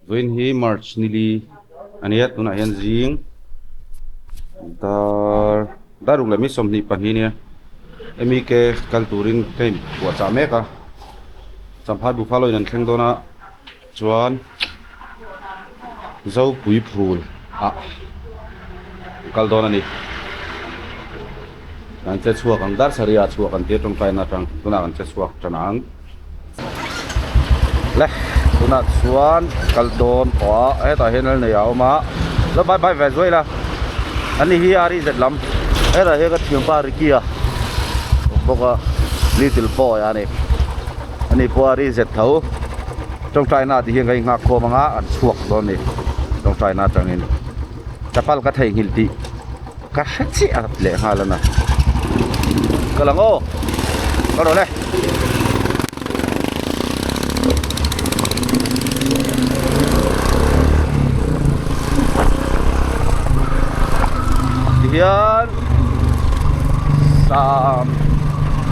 Vawiin hi March nili a nia tunah hian zing dar dar ruk leh mi 22 a nia M E K kal turin ka inpuahchah mek a Champhai Buffalo in an thleng dawn a chuan Zopui phul ah kal dawn a ni. Kan che chhuak ang dar sarih ah chhuak an tir tawngtaina atang tunah kan che chhuak tan ang. Le tunah chuan kal dawn tawh a hetah hian lal nei a awm a lo bye bye ve zuai la ani hi a ri zet lam hetah hian ka thianpa Ricky a awm bawk a little boy a ni ani pawh a ri zet tho tawngtaina ah ti hian ka inghak khawm ang a an chhuak dawn a ni tawngtaina atangin chapal ka theihnghilh tih. Ka hre chiah a leh nghal a na. Ka lang aw. Ka rawn e. Tihian sam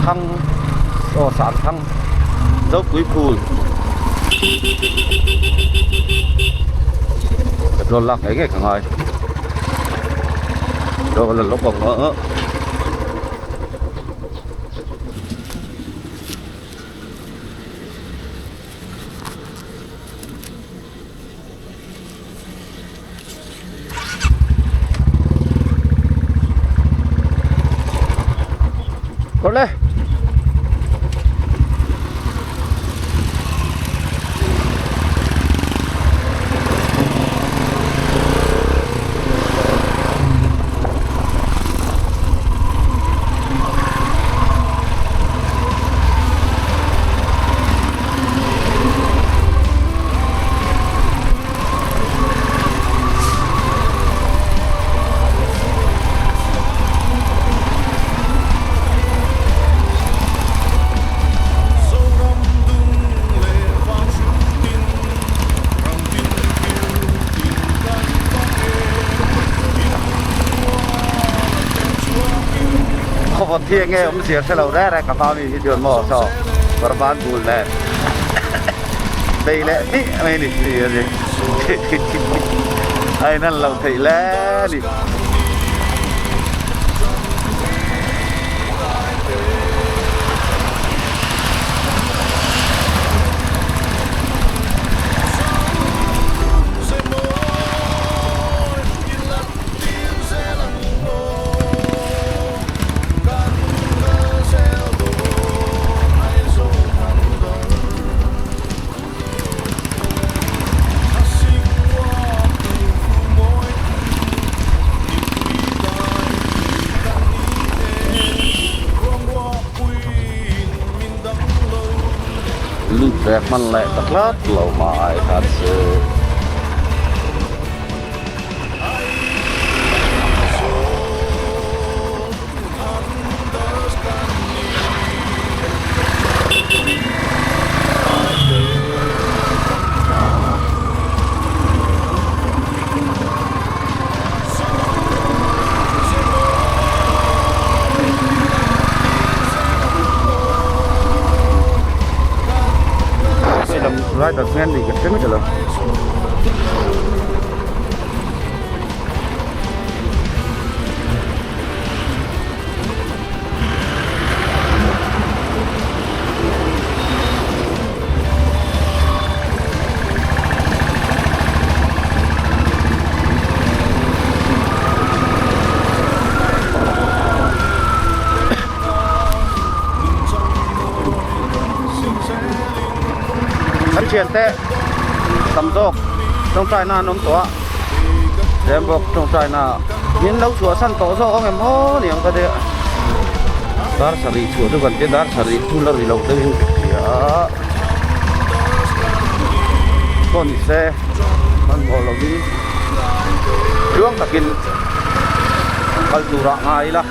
thang aw sam thang zopui phul petrol lak ngei ngei ka ngai. Đó là lúc còn nữa. Có lên. Khawvawt hi enge awmzia hre lo reng reng ka hma mi hi chuan maw saw kawr ban bul nen bei leh hnih mai ni tih a ni a inan lo theih hle a ni. Lut ve hman leh ta tlat lo mai kha chu. Rider hian ni ka hre mai lo. Kan thiante tam zawk tawngtaina an awm tawh a tlem bawk tawngtaina min lo chhuahsan tawh zawk ang em aw ni ang ka tia dar sarih chhuah chu kan tia dar sarih chu la ri lo deuhin ka hria a pawh ni se hmanhmawh lovin tluang takin kal turah ngai ila.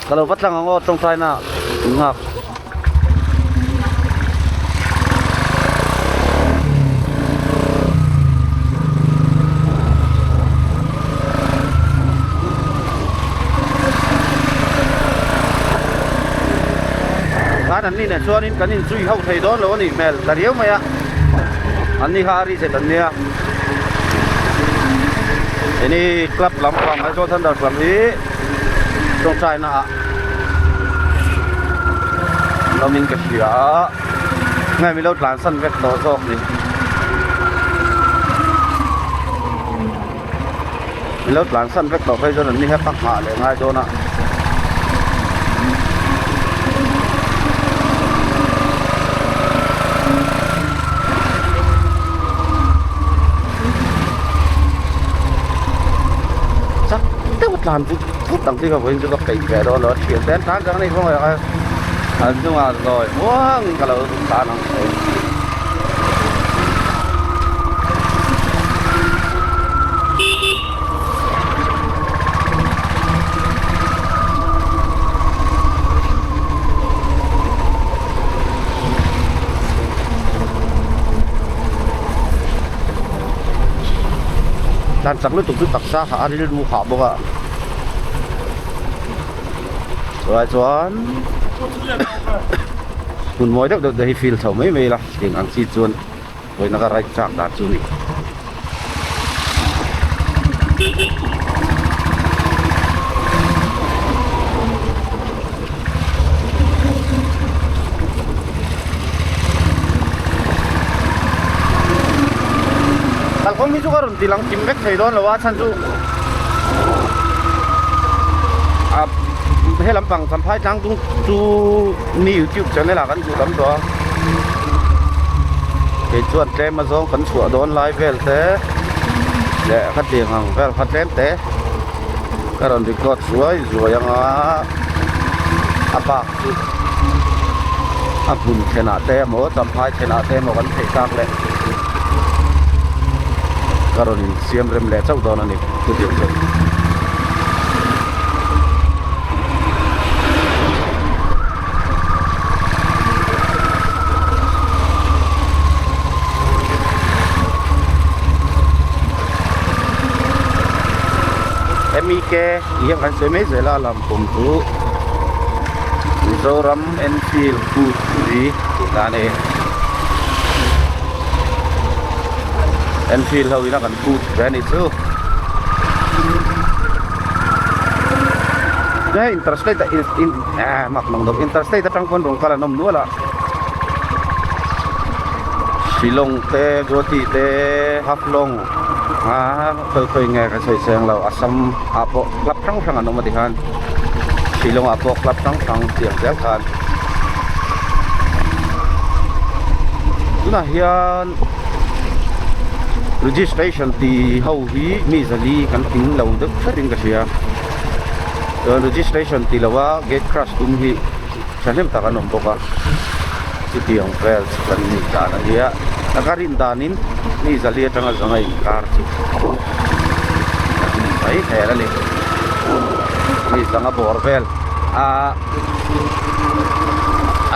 Ka lo va tlang ang aw tawngtaina nghak. Khan an ni nen chuanin kan inzui ho thei dawn lo a nih hmel ta riau mai a, an ni kha a ri zet an nia. Heni club lampang Aizawl Thunder Club hi tawngtaina ah an awmin ka hria a, nge milo tlansan vek tawh zawk ni. Milo tlansan vek tawh phei chuan an ni hian ka nghah leh ngai dawn a. Chak deuh a tlan vut vut ang chi kha vawiin chu ka peih ve dawn lo a thian te an tlan chang a ni khawngaih a an hnungah zawi muang ka lo tlan ang che. Tlan chak lutuk chu taksa hah a rilru hah bawk a chulai chuan hmun mawi deuh deuh te hi feel chho mai mai ila eng ang chi chuan vawiin a ka ride chak dan chu a ni. Kalkawng hi chu ka rawn ti lang kim vek thei dawn lo a chhan chu a he lampang Champhai tlang dung chu mi youtube channel ah kan duh tam tawh a kei chuan tlem azawng kan chhuah dawn lai vel te leh khatiang ang vel kha tlem te ka rawn record zuai zuai anga a bak chu a hmun thlenah te emaw Champhai thlenah te emaw kan theih tak leh ka rawn insiam rem leh chauh dawn a ni chutiang chu. MEK tih hian kan sawi mai zel a lam pawm chu Mizoram Enfield Food tih tihna a ni Enfield ho ina kan food ve a nih chu. Hei interstate ah in eh mak lang deuh interstate atang pawn rawn kal an awm nual a Shillong te Guwahati te Haflong ah khawi khawi nge ka sawi seng lo Assam ah pawh club hrang hrang an awm a tikhan Shillong ah pawh club hrang hrang tiang zel khan tunah hian registration ti ho hi mi zali kan tling lo deuh hret in ka hria chuan registration ti lo a gate crush tum hi thahnem tak an awm bawk a chutiang vel chu kan nih dan a nia a ka rin danin mi zali atanga zanga inkar chu a ni mai hmel a ni mi zanga bawr vel a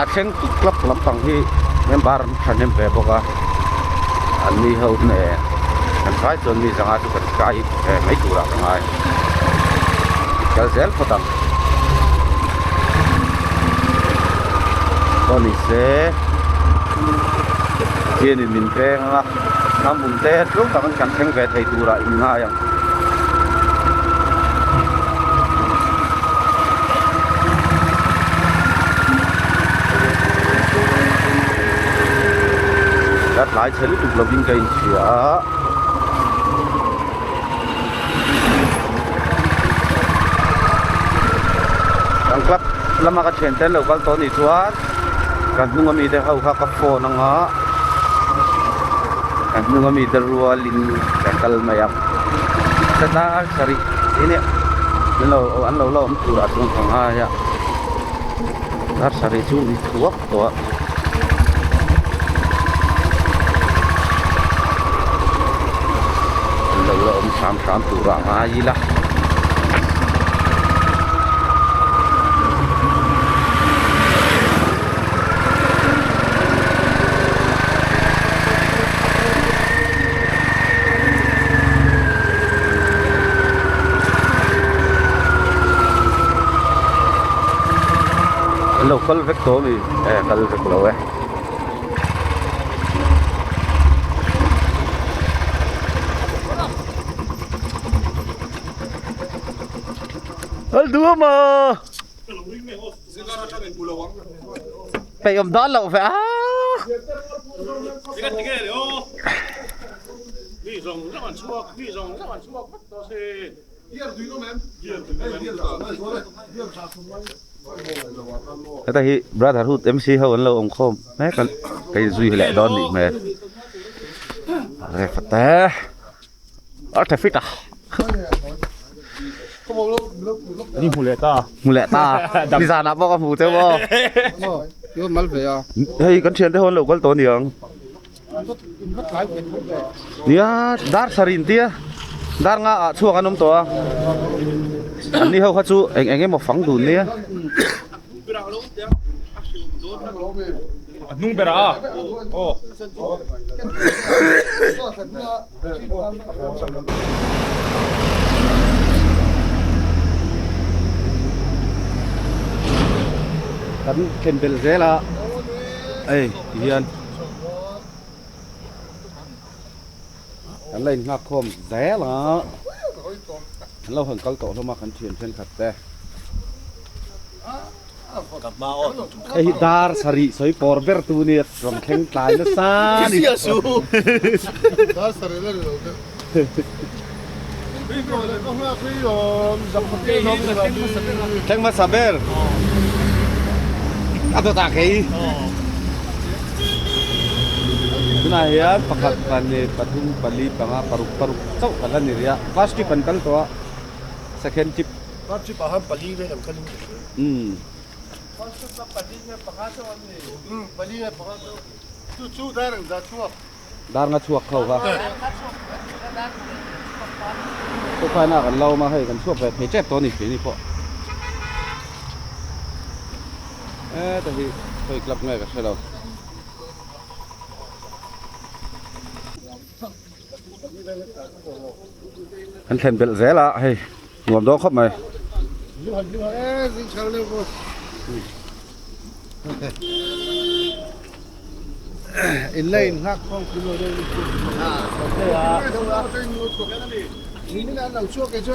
a thleng tuk club lampang hi member an thahnem ve bawk a an ni ho nen kan vai chuan mi zanga chu kan kai ve mai turah ka ngai kal zel phawt ang pawh ni se chianin min peng anga hnam bum te tluk tak an kan thleng ve thei turah in ngai ang. Ka tlai chhe lutuk lovin ka inhria a. Kan club lama ka thian te an lo kal tawh anih chuan ka hnung ami te ho kha ka phone anga ka hnung ami te rualin ka kal mai ang tlai sarih nia an lo an lo la awm turah chuan ka ngai a dar sarih chu ni thuak tawh a. awm hram hram turah ngai ila. An lo kal vek tawh a mi e kal vek lo e. Al duam a Peih awm dawn loh ve a. Heta hi Brotherhood MC ho an lo awm khawm mek a hei zui leh dawn nih hmel ref te a tha fit a Ni hmu leh ta hmu leh ta nizanah pawh ka hmu cheu aw hei kan thiante ho an lo kal tawh aniang. Nia dar sarih in tia dar nga ah chhuak an awm tawh a an ni ho kha chu eng eng emaw fang dun nia. A hnung ber a aw. Kan thlen belh zel a hei ti hian. Kan la innghak khawm zel a, an lo han kal tawh hlawm a kan thian thenkhat te. Hei hi dar sarih sawi pawr ber tu nia rawn thleng tlai nasa a ni. Thleng hmasa ber a dawtah kei tunah hian pakhat pahnih pathum pali panga paruk paruk chauh kan la ni rih a first trip an kal tawh a second trip first trip ah khan pali vel an kal in ka hria umm first trip ah pali nge panga chauh an ni umm pali nge panga chauh chu chu dar engzah chhuak. Dar nga chhuak kho kha. Kawkhaina kan lo awm a, hei kan chhuak ve thei tep tawh a ni keini pawh. Heta hi khawi club nge ka hre lo. Kan thlen belh zel a hei nuam dawn khawp mai.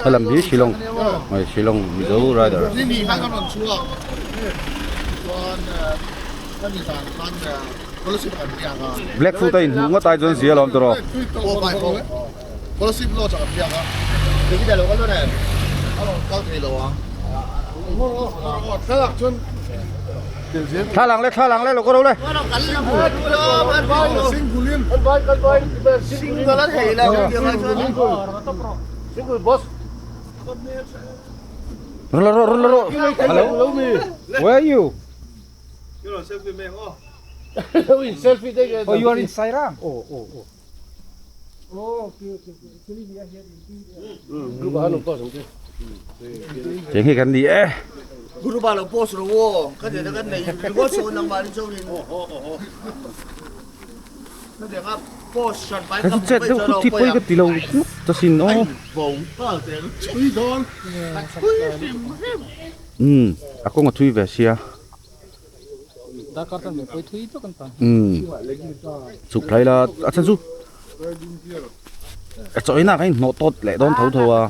Helam hi Shillong hei Shillong Mizo Rider. Blackfoot a inhmuh ngawt ai chuan zia lawm tawh rawh. Thla lang le thla lang le lo ka ro le. Run la ro run la ro. Hello. Where are you? Oh, you are in Sairang? Cheng hi kan ni e. Ka chu chet deuh khut thi pawi ka ti lo ta sin aw. Umm a kawng a thui ve sia. Umm chhuk thlai la a chhan chu a chaw inah khan inhnawh tawt leh dawn tho tho a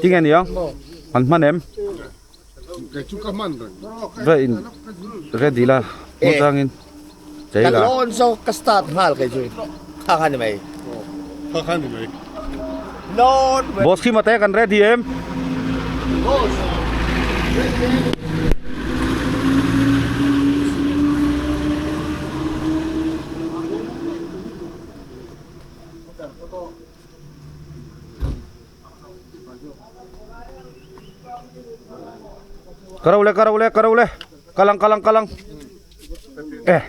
tinge nia an hman em ve in ready la hmu changin chei la Boss khi mate kan ready em? Ka ro le ka ro le ka ro le kalang kalang kalang eh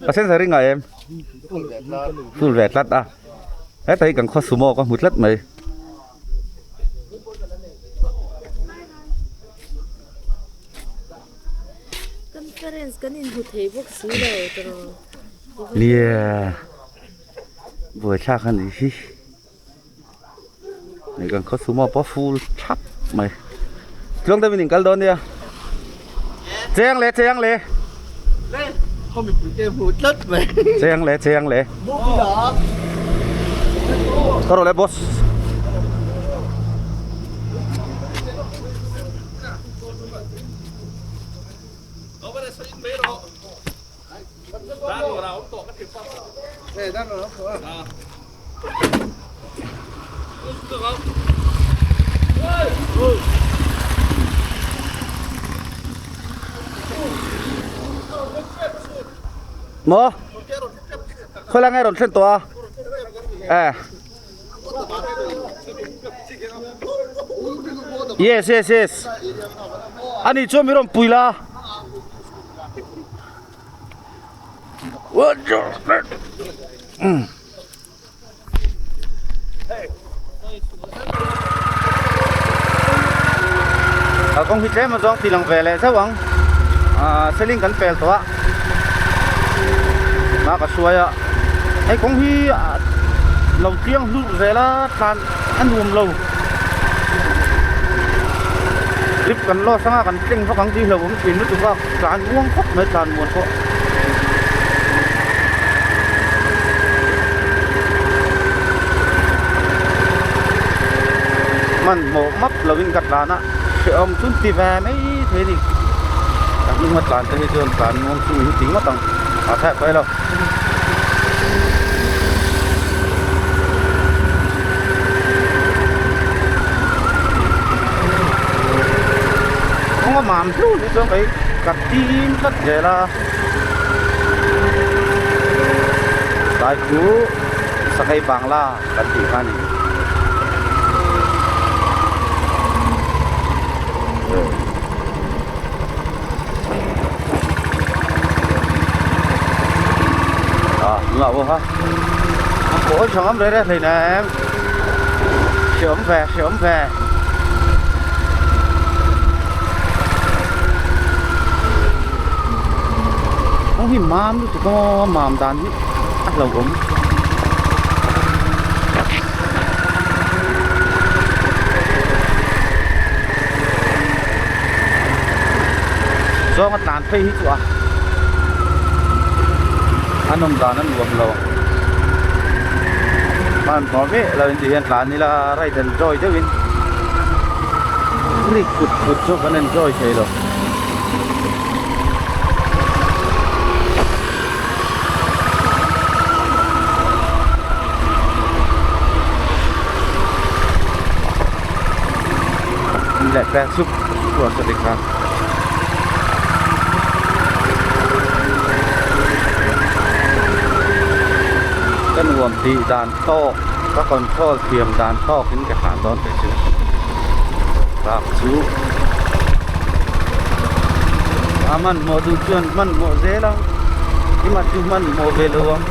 ka sen sa ring ah em full ve tlat a. Heta hi kan khaw sumo ka hmu tlat mai. Kan parents kan inhmu thei bawk si lo tawrh. Nia buaithlak a nih hi. Hei kan khaw sumo pawh full thap mai. Tluang deuhin in kal dawn nia. Cheng le cheng le. Cheng le cheng le. Ka rawh le boss. Maw? Khawi lai nge rawn thlen tawh a? Eh. Yes, yes, yes. Ani chuan mi rawn pui la. Kalkawng hi tlem a zawng tih lang ve leh zauh ang ahh seling kan pel tawh a hma ka hruai a hei kawng hi lo tliang hlurh zel a tlan a nuam lo trip kan loss anga kan tleng vak ang tih hlauhawm thin lutuk a tlan muang khawp mai tlan muan pawh. Hmanhmawh map lovin ka tlan a hrehawm chu ti ve mai thei a ni a hnunga tlan te hi chuan tlan muang chu in ti ngawt ang a thlak paih lo. Kawng a mam hlu hi chuan kei ka tim tlat zel a tlai chu sakei bangla kan tih kha a ni. À, ngậu ha. Ủa, sao không để ra thì nè em. Sớm về, sớm về. Không hi mam tụi có mam đàn hi. Ác lòng ống. Zawng a tlan phei hi chu a a nawm dan a nuam lo hmanhmawh miah lo in ti hian tlan ila ride enjoy deuh in ri kut kut chu kan enjoy thei lo. Leh pek sup sup a dik a. Ka nuam tih dan tawk ka control thiam dan tawk in ka hlan dawn teh chu bak chu a hmanhmawh duh chuan hmanhmawh zel ang ima chu hmanhmawh ve lo ang.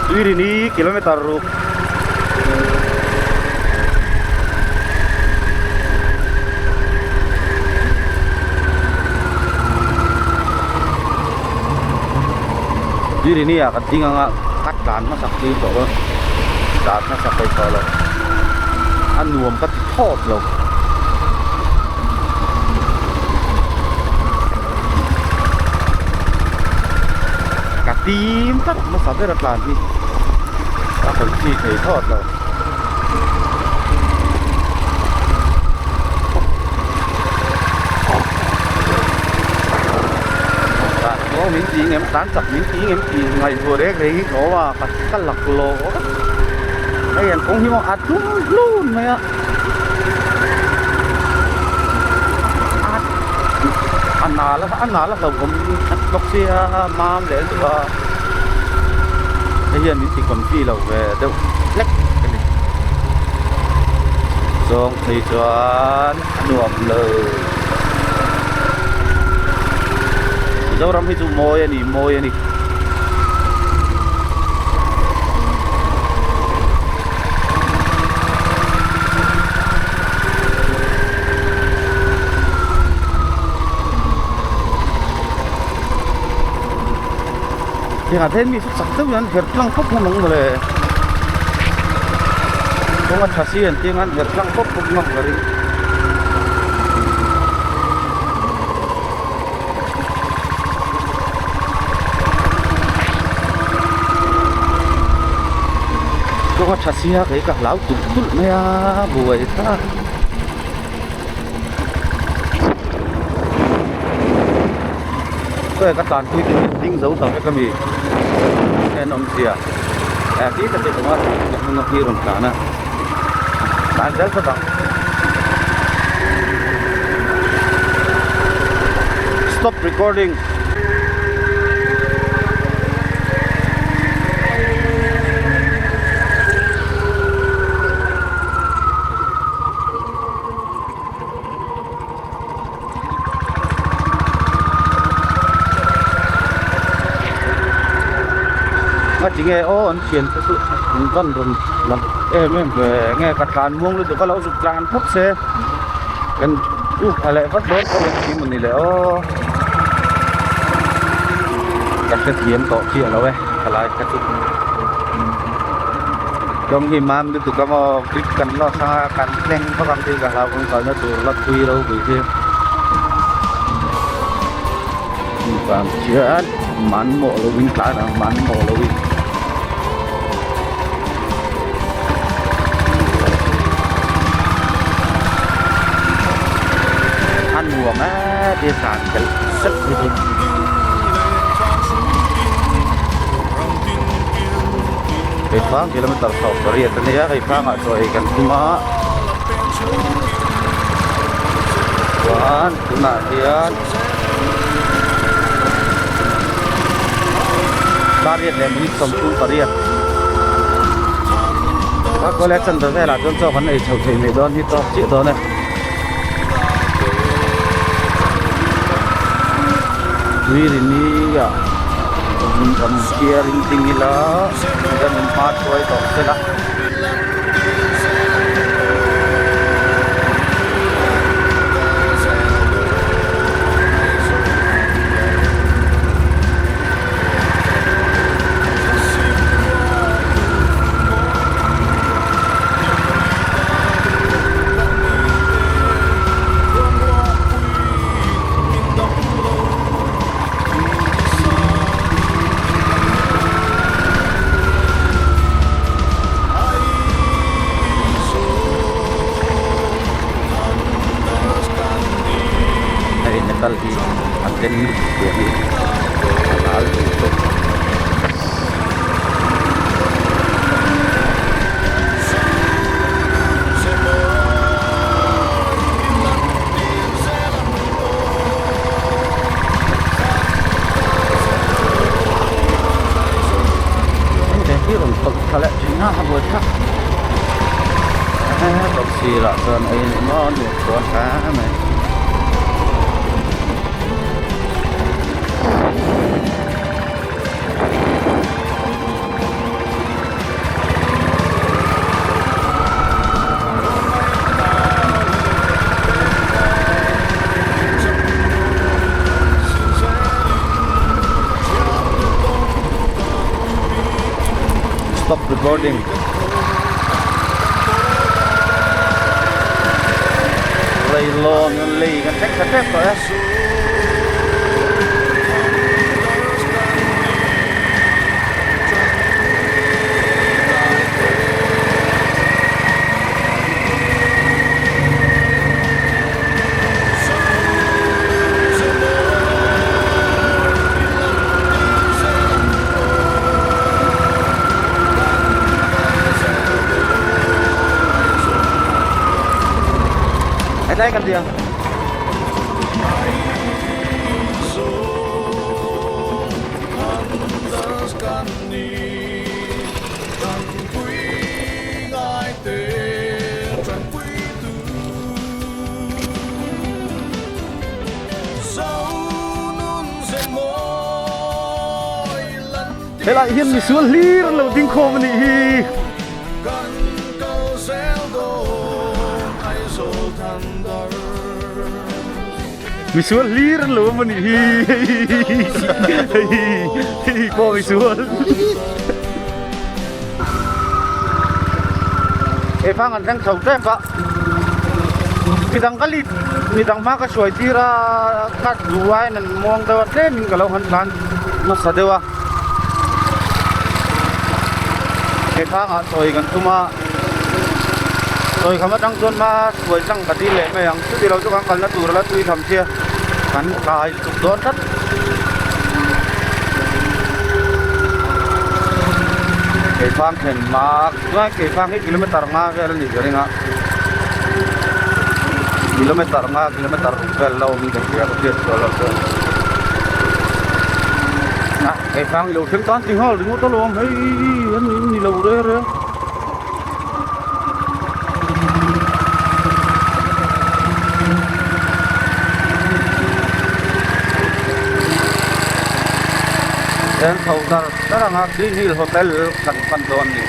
Tuirini kilometer ruk Tuirini ah kan ding anga a tlan hmasak tir tawh dawn tlan hmasak peih tawh lo a nuam ka ti thawt lo. Ka tim tlat hmasa ber a tlan hi a hawi chi thei thawt lo. Aw min ti ngem tlan chak min ti ngem tih ngaihtuah reng reng hi ka awm a ka ka lak lo hei an kawng hi maw a tlum hlun mai a a nal a nal a hlauhawm tlat bawk sia mam leh lutuk a hei hian min ti confi lo ve deuh hlek a ni. Zawng phei chuan a nuam lo. Mizoram hi chu mawi a ni mawi a ni. Tiangah te hian mi chu chak deuh hian her tlang khawp ngam ang mawle. Kawng a tha si an tih ang her tlang khawp khawp ngam ka ring. Kawng a tha si a kei ka hlau tulh tulh mai a buai thlak. Sawi ka tlanpui te hi ding zo ta vek a mi en awmzia eh ti ka ti awm a ka hnung a hi rawn tlan a tlan zel phawt ang stop recording. Nga ti nge aw an thian te chu an van rawn lang em em ve nge ka tlan muang lutuk a lo zuk tlan phawt se kan u pha leh vat dawn pawh ang tih mawni le aw ka hrethiam tawh chiah lo e thalai kha chu. Kawng hi mam lutuk a maw grip kan lawk anga kan tleng vak ang tih ka hlau kan kalna tur la thui ropui hi chuvang chuan man mawh lovin tlan ang man mawh lovin. A nuam e tia tlan khelh sek hi chu. Keifang kilometer 18 a nia keifangah chaw ei kan tum a chuan tunah hian pariat leh minute 38 a kawleh chandra velah chuan chaw kan ei chho thei mai dawn hi tawk chiah dawn e. Tuirini ah ram thiarin ding ila ram in hma hruai tawh sela. Hei metal hi a den lutuk tih hi a ral duh tawp. Hei rawn tawlh thla leh thin a a buai thlak tawlh sirah chuan ei a ni maw a nuam chuan hle mai. Stop recording. Leilawn lei kan thleng thla tep tawh e. Hetlai kan ti ang. Helai hian misual hlir an lo ding khawm a nih hi. Misual hlir an lo awm a nih hi. Hei hei pawh misual. Keifang an thleng chho tep a. Midang ka lit midang hma ka hruai tir a ka duh aiin an muang deuh a tlemin ka lo han tlan nasa deuh a keifangah sawi kan tum a sawi kham atang chuan hma hruai tlang ka dil leh mai ang chuti lo chu kan kalna tur ala tui tham sia kan kai tuk dawn tlat. Keifang thlen hma Chuan keifang hi kilometer nga vel a nih ka ring a kilometer nga kilometer ruk vel la awm in ka hria ka hriat sual loh chuan ah keifang i lo thleng tan ti nghal ringawt alawm hei an ni lo reng reng. Eng chho dar dar anga Green Hill Hotel kan pan dawn a ni.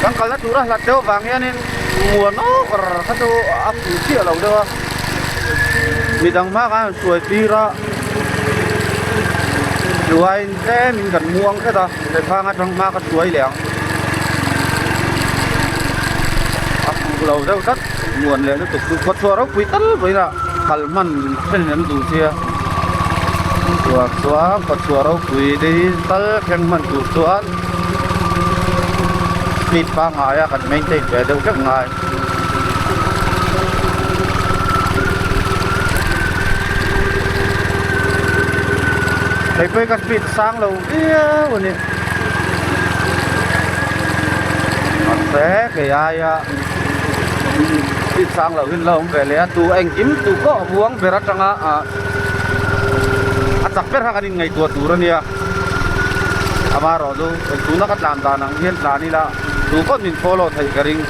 Kan kalna tura hlat deuh vang hianin muan awk kha chu a fuh chiah lo deuh a midang hma khan an hruai tir a chuain tlemin kan muang hret a hrephang atang hma ka hruai leh ang a fuh lo deuh tlat muan leh lutuk chu khawchhuah ropui tal vawiin ah kal hman thenin an duh sia chuan chuan khawchhuah ropui te hi tal thleng hman tur chuan speed pangngai a kan maintain ve deuh hlek ngai. Hei pawh hi ka speed sang lo viau a ni mahse kei aia speed sang loh hi an la awm ve leh a tu engkim tu pawh a buang ber atanga ah a chak ber kha kan inngaihtuah tur a nia amaherawh chu tuna ka tlan dan ang hian tlan ila. Tu pawh min follow theih ka ring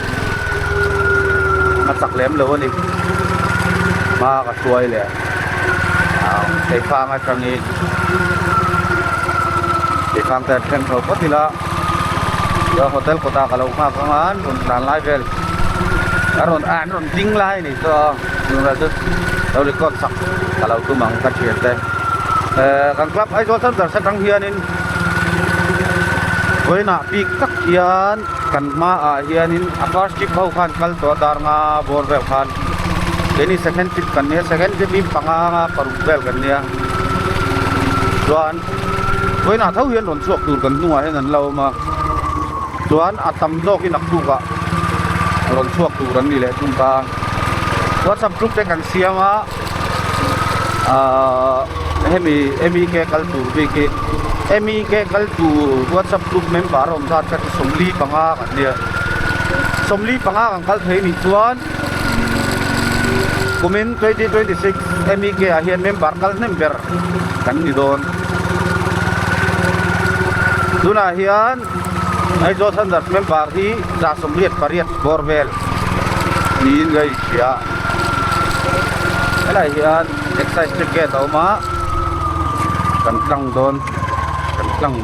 a chak lem lo a ni hma ka hruai leh keifang atangin keifang te an thleng tho phawt ila hotel kawtah ka lo nghak ang a an rawn tlan lai vel a rawn ah an rawn ding lai a ni chu a tunah chu lo record sak ka lo tum ang ka thian te eh kan club Aizawl Thunder atang hianin. Vawiinah bik tak hian kan hmaah hianin a first trip ho khan kal tawh a dar nga bawr vel khan keini second trip kan nia second trip hi panga anga paruk vel kan nia chuan vawiinah tho hian rawn chhuak tur kan hnungah hian an la awm a chuan a tam zawkin a khukah rawn chhuak tur an ni leh thung ta whatsapp group te kan siam a. Ahh hemi MEK kal tur bik hi MEK kal tur whatsapp group member awm zat kha chu 45 kan nia 45 kan kal thei anih chuan kumin 2026 MEK ah hian member kal hnem ber kan ni dawn tunah hian Aizawl Thunders member hi 188 bawr vel niin ka inhria. Helai hian excise check gate a awm a kan tlang dawn kan tlang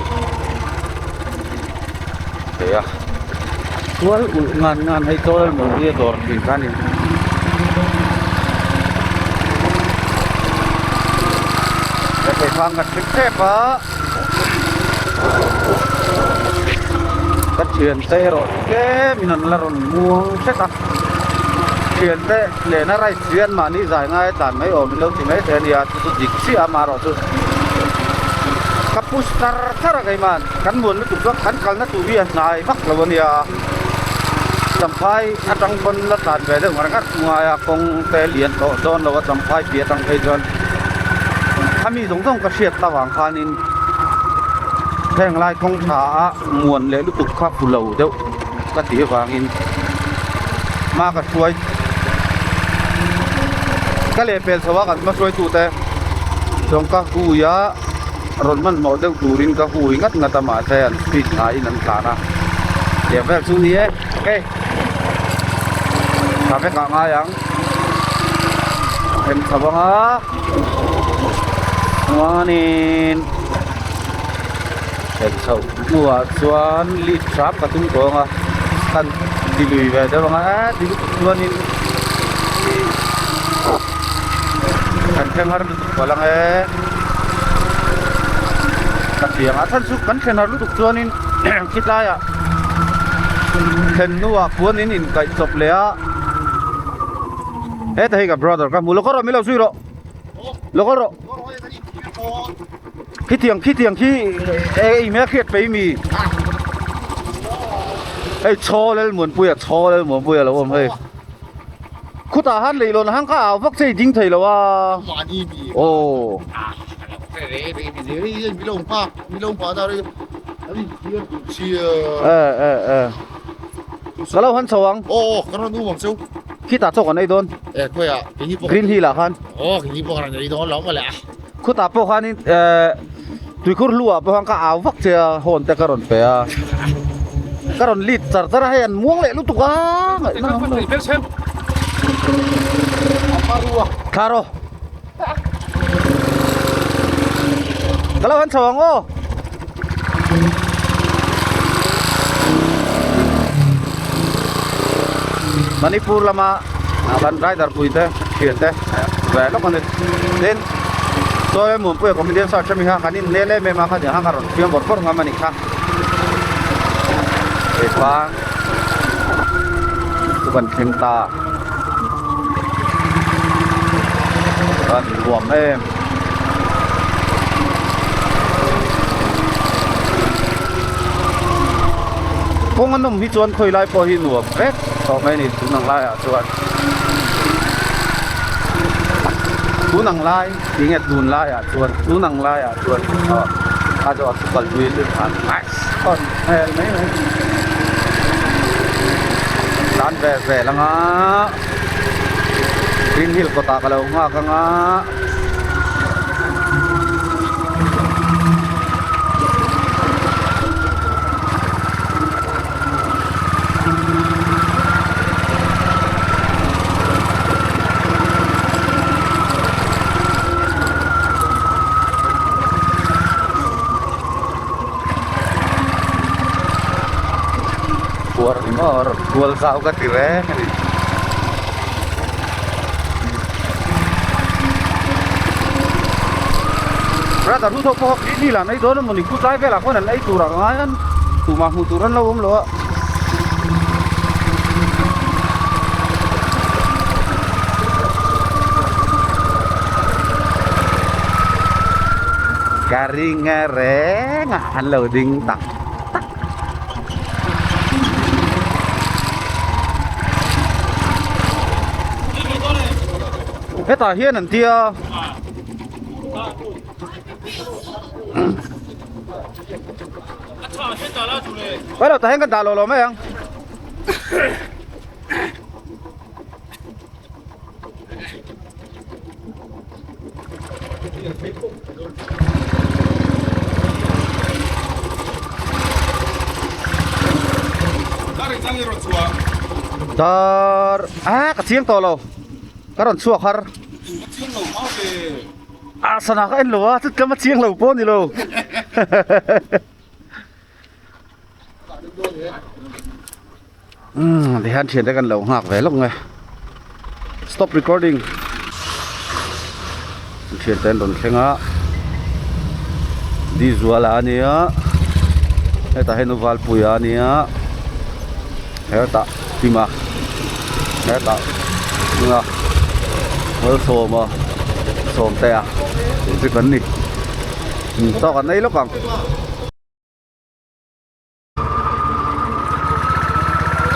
thei a tual ulh ngan ngan hei chawl maw hi a dawr thin kha a ni. Hei phang kan thleng tep a. Ka thiante erawh tlemin an la rawn muang hret a thiante lehna rice hian mahni zai ngai a tlan mai awm in lo ti mai thei a nia chu chu dik chiah a amaherawh chu ka push char char a keimah kan muan lutuk chuan kan kalna tur hi a hnai vak lo a nia champhai atang pawn la tlan ve deuh ngar ngar ngai a kawng te lian tawh dawn lo a champhai piah atang phei chuan. Khami zawng zawng ka hriat ta vang khanin heng lai kawng tha a muan leh lutuk kha fu lo deuh ka tih avangin hma ka hruai ka lehpel chho a kan hma hruaitute chuan ka hui a rawn hmanhmawh deuh turin ka hui ngat ngat a mahse an speed ngaiin an tlan a tiang vel chu ni e okay. Tha vek ah ngai ang. Em chho ang a. Chuanin em chhoh hnuah chuan lead hram ka tum tawh ang a. Kan ti lui ve deuh ang a e ti lutuk chuanin ih kan thleng har lutuk palh ang e. Ka ti ang a chhan chu kan thlen har lutuk chuanin khitlaiah thlen hnuah puan in inkaih chawp leh a heta hi ka brother ka hmu lo kawr rawh min lo zui rawh lo kawr rawh khitiang khitiang khi ei hmel hriat pei mi hei chaw Lalmuanpuia chaw Lalmuanpuia lo awm hei khutah han leihlawn hang kha au vak che i ding thei lo a aw. Eh eh eh ka lo han chho ang khitah chaw kan ei dawn green hill ah khan khutah pawh khanin eh tuikhur hlu ah pawh khan ka au vak che a horn te ka rawn pe a ka rawn lead char char a hei an muang leh lutuk a ngaihna awm lo thla rawh. Ka lo han chho ang aw. Manipur lama kan rider pui te thian te ve lawk a ni. Tin Chawi Muanpuia comedian search ami kha kan in nel em em a kha tiang khan ka rawn fiam bawrh bawrh ngam a nih kha. Keipang chu kan thleng ta. A nuam em kawng a nawm hi chuan khawi lai pawh hi nuam vek tawh mai a ni tun ang laiah chuan tun ang lai tih nge tun laiah chuan tun ang laiah chuan a zawh chu kalpui a khan hmel mai mai tlan ve zel anga green hill kawtah ka lo nghak anga Puar ni maw rawn kual zau ka ti reng a ni. Brother hu thawk pawh hi lah an ei dawn a mawni khu tlai velah khuan an ei tur ah ka ngai a tumah hmuh tur an lo awm lo a. Ka ring a reng a an lo ding tak tak. Hetah hian an tia. Pai lo tah hian kan dah lo lo mai ang. Dar ah ka chiang tawh lo ka rawn chhuak har ah sana ka en lo a chutlam a chiang lo pawh a ni lo. Umm tihian thiante kan lo nghak ve lawk nge stop recording thiante an rawn thleng a Dizuala a nia hetah hian Uvalpuia a nia hetah Tima hetah Tima Malsawma Sawmtea tih chu kan ni tawk an ei lawk ang.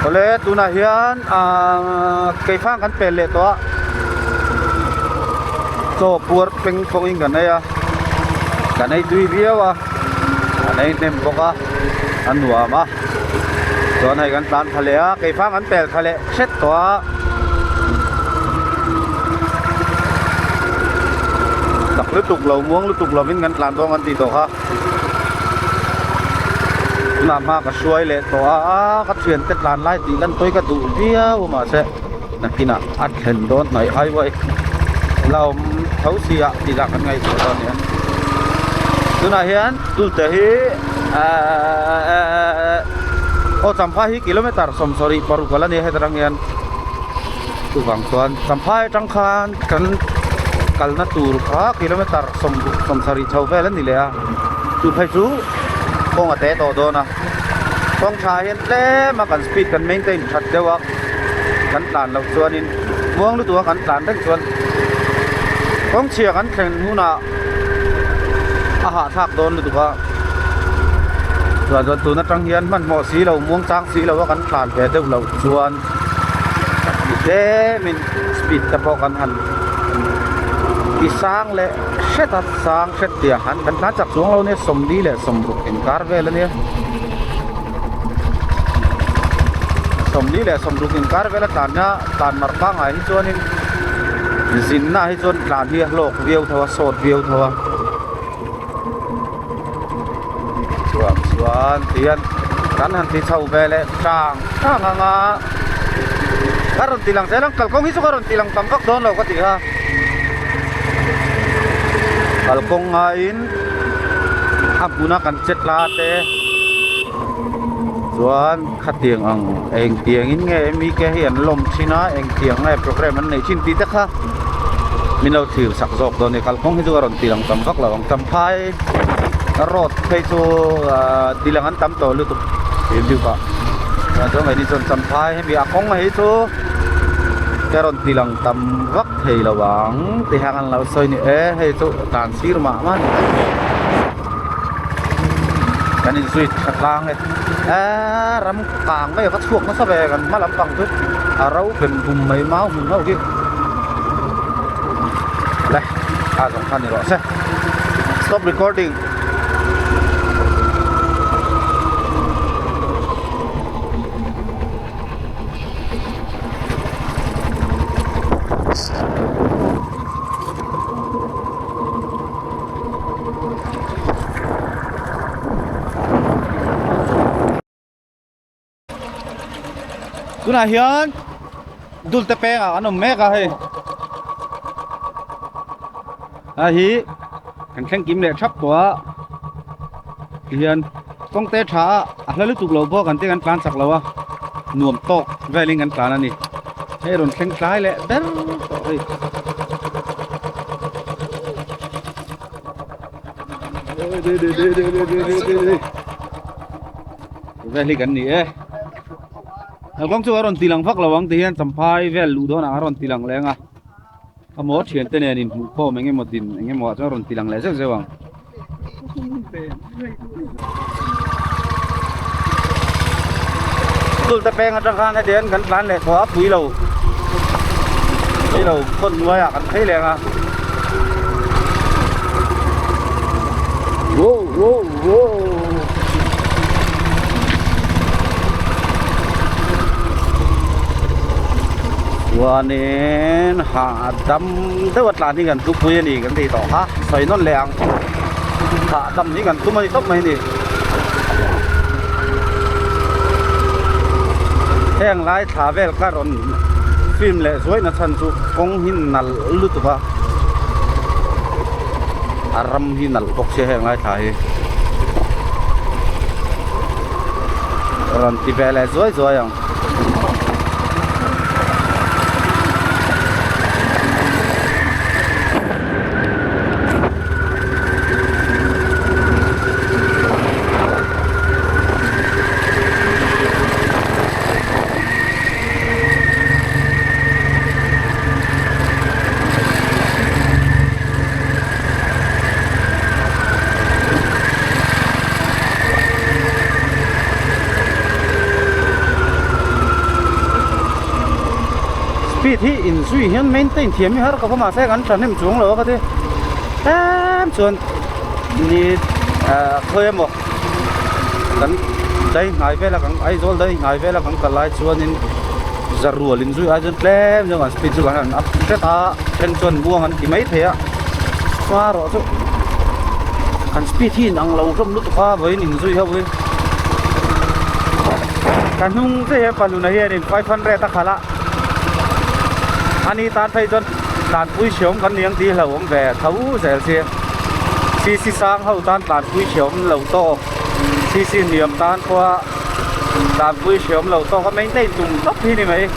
Awle tunah hian ahh keifang kan pel leh tawh a chaw puar peng pawngin kan ei a kan ei tui viau a kan ei hnem bawk a a nuam a chuan hei kan tlan thla leh a keifang kan pel thla leh hret tawh a. Tak lutuk lo muang lutuk lovin kan tlan dawn kan tih tawh kha. Tunah hma ka hruai leh tawh a ka thiante tlan lai tih lan tawi ka duh viau mahse. Nakinah a thlen dawn hnaih highway la awm tho si a tih lah kan ngaihtuah dawn a ni a. Tunah hian Dulte hi ehh aw Champhai hi kilometer 76 a la ni a heta tang hian chuvang chuan Champhai atang khan kan kalna tur kha kilometer 60 chho vel a ni leh a chu phei chu kawng a te tawh dawn a kawng tha hian tlem a kan speed kan maintain that deuh a kan tlan loh chuanin muang lutuk a kan tlan reng chuan kawng chhia kan thlen hunah a hahthlak dawn lutuk a chuan chuan tun atang hian hmanhmawh si lo muang chang si lo a kan tlan ve deuh loh chuan tlemin speed te pawh kan han ti sang leh hret a sang hret tih ah kan tlan chak chuang lo nia 40 leh 60 inkar vel a nia. 40 leh 60 inkar vela tlanna tlan mar pangngai hi chuanin zinna hi chuan tlan hi a hlawk viau tho a sawt viau tho a chuan chuan tihian kan han ti chho ve leh tang tang ang a ka rawn ti lang zel ang kalkawng hi chu ka rawn ti lang tam vak dawn lo ka ti a kalkawng ngaiin a hmuna kan che tla te chuan khatiang ang engtiang in nge mike hi an lawm thin a engtiang nge programme an neih thin tih te kha min lo thlir sak zawk dawn a ni kalkawng hi chu a rawn ti lang tam vak lo ang champhai road phei chu ahh ti lang an tam tawh lutuk youtube ah chuan keini chuan champhai hemi a kawng hi chu ka rawn ti lang tam vak thei lo ang ti hian an lo sawi ni e hei chu tan sir mah mah ni kan inzui tha tlang e eee ram kang mai a va chhuak nasa ve kan hma lampang chu a ro bem bum mai mau hmun ho khi le a zawng kha ni rawh se stop recording. Tunah hian dulte pengah an awm mek a hei a hi kan thleng kim leh thap tawh a tihian kawng te tha a a hla lutuk lo bawk an te kan tlan chak lo a nuam tawk velin kan tlan a ni hei rawn thleng tlai leh ber tawh hei. Vel hi kan ni e kalkawng chu a rawn ti lang vak lo ang ti hian champhai vel luh dawnah a rawn ti lang leng a emaw thiante nen inhmuh khawm eng emaw din eng emaw ah chuan a rawn ti lang leh zeuh zeuh ang. Tulte peng atang khan heti hian kan tlan leh tawh a pui lo pui lo khawn hnuai ah kan phei leng a wow wow wow chuanin hahdam deuh a tlan hi kan tlukpui a ni kan tih tawh kha sawi nawn leh ang hahdam hi kan tum a ni tawp mai a ni heng lai thla vel ka rawn film leh zuai na chhan chu kawng hi nalh lutuk a a ram hi nalh bawk sia heng lai thla hi rawn ti ve leh zuai zuai ang. Speed hi inzui hian maintain thiam hi har ka va mahse kan thahnem chuang lo a ka ti tlem chuan ni ah khawi emaw kan dai hnai vela kan Aizawl dai hnai vela kan kal lai chuanin zarual inzui ai chuan tlem chuan kan speed chu kan han up hret a then chuan muang an ti maithei a hma erawh chu kan speed hi inang lo hlawm lutuk a vawiin inzui ho hi ka hnung chiah hian pahluna hianin 500 a khalh a. Ani tan phei chuan tlanpui hreawm kan ni ang tih hlauhawm ve tho zel sia. Cc sang ho tan tlanpui hreawm lo tawk, cc hniam tan pawha tlanpui hreawm lo tawk a maintain tum tawp hi ni mai.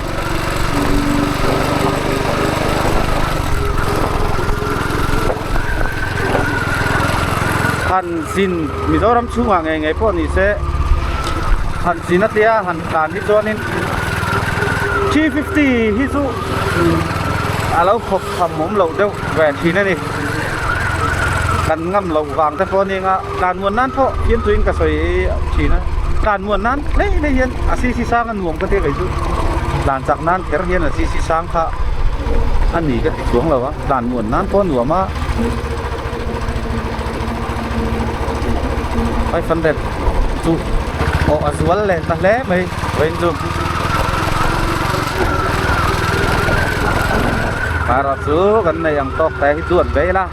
Han zin Mizoram chhungah ngei ngei pawh ni se han zin a tia han tlan hi chuanin 350 hi chu a lo khawp tham awm loh deuh ve thin a ni. Kan ngam loh vang te pawh a ni ang a, tlan muan nan pawh fiamtuin ka sawi thin a, tlan muan nan hlei hlei hian a cc sang a nuam ka tia kei chu tlan chak nan kher hian a cc sang kha a ni ka ti chuang lo a, tlan muan nan pawh a nuam a. 500 chu aw a zual leh ta hle mai vawiin chu erawh chu kan nei ang tawk te hi duat ve ila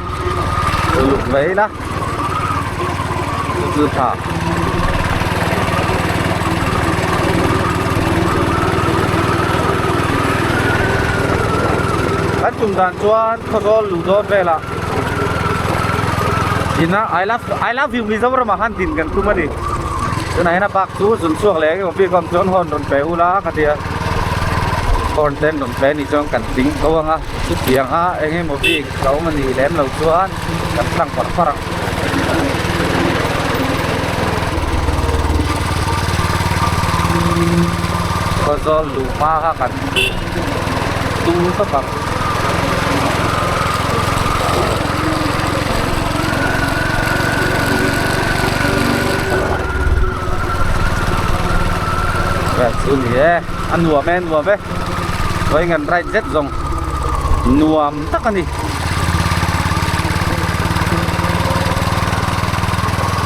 uluk ve ila chu chu tha. Kan tum dan chuan khawzawl luh dawn velah Ina I love I love you Mizoram ah khan din kan tum a ni. Tunah hian a bak chu zun chhuak leh emaw bik awm chuan horn rawn pe ula ka tia. Horn ten rawn pe ni chuan kan tling tho ang a, chutiang a eng emaw bik a awm a nih lem lo chuan kan tlang parh parh ang. Khawzawl luh hma kha kan tum tawp ang. Chu ni e a nuam e nuam e vawiin kan ride zet zawng nuam tak a ni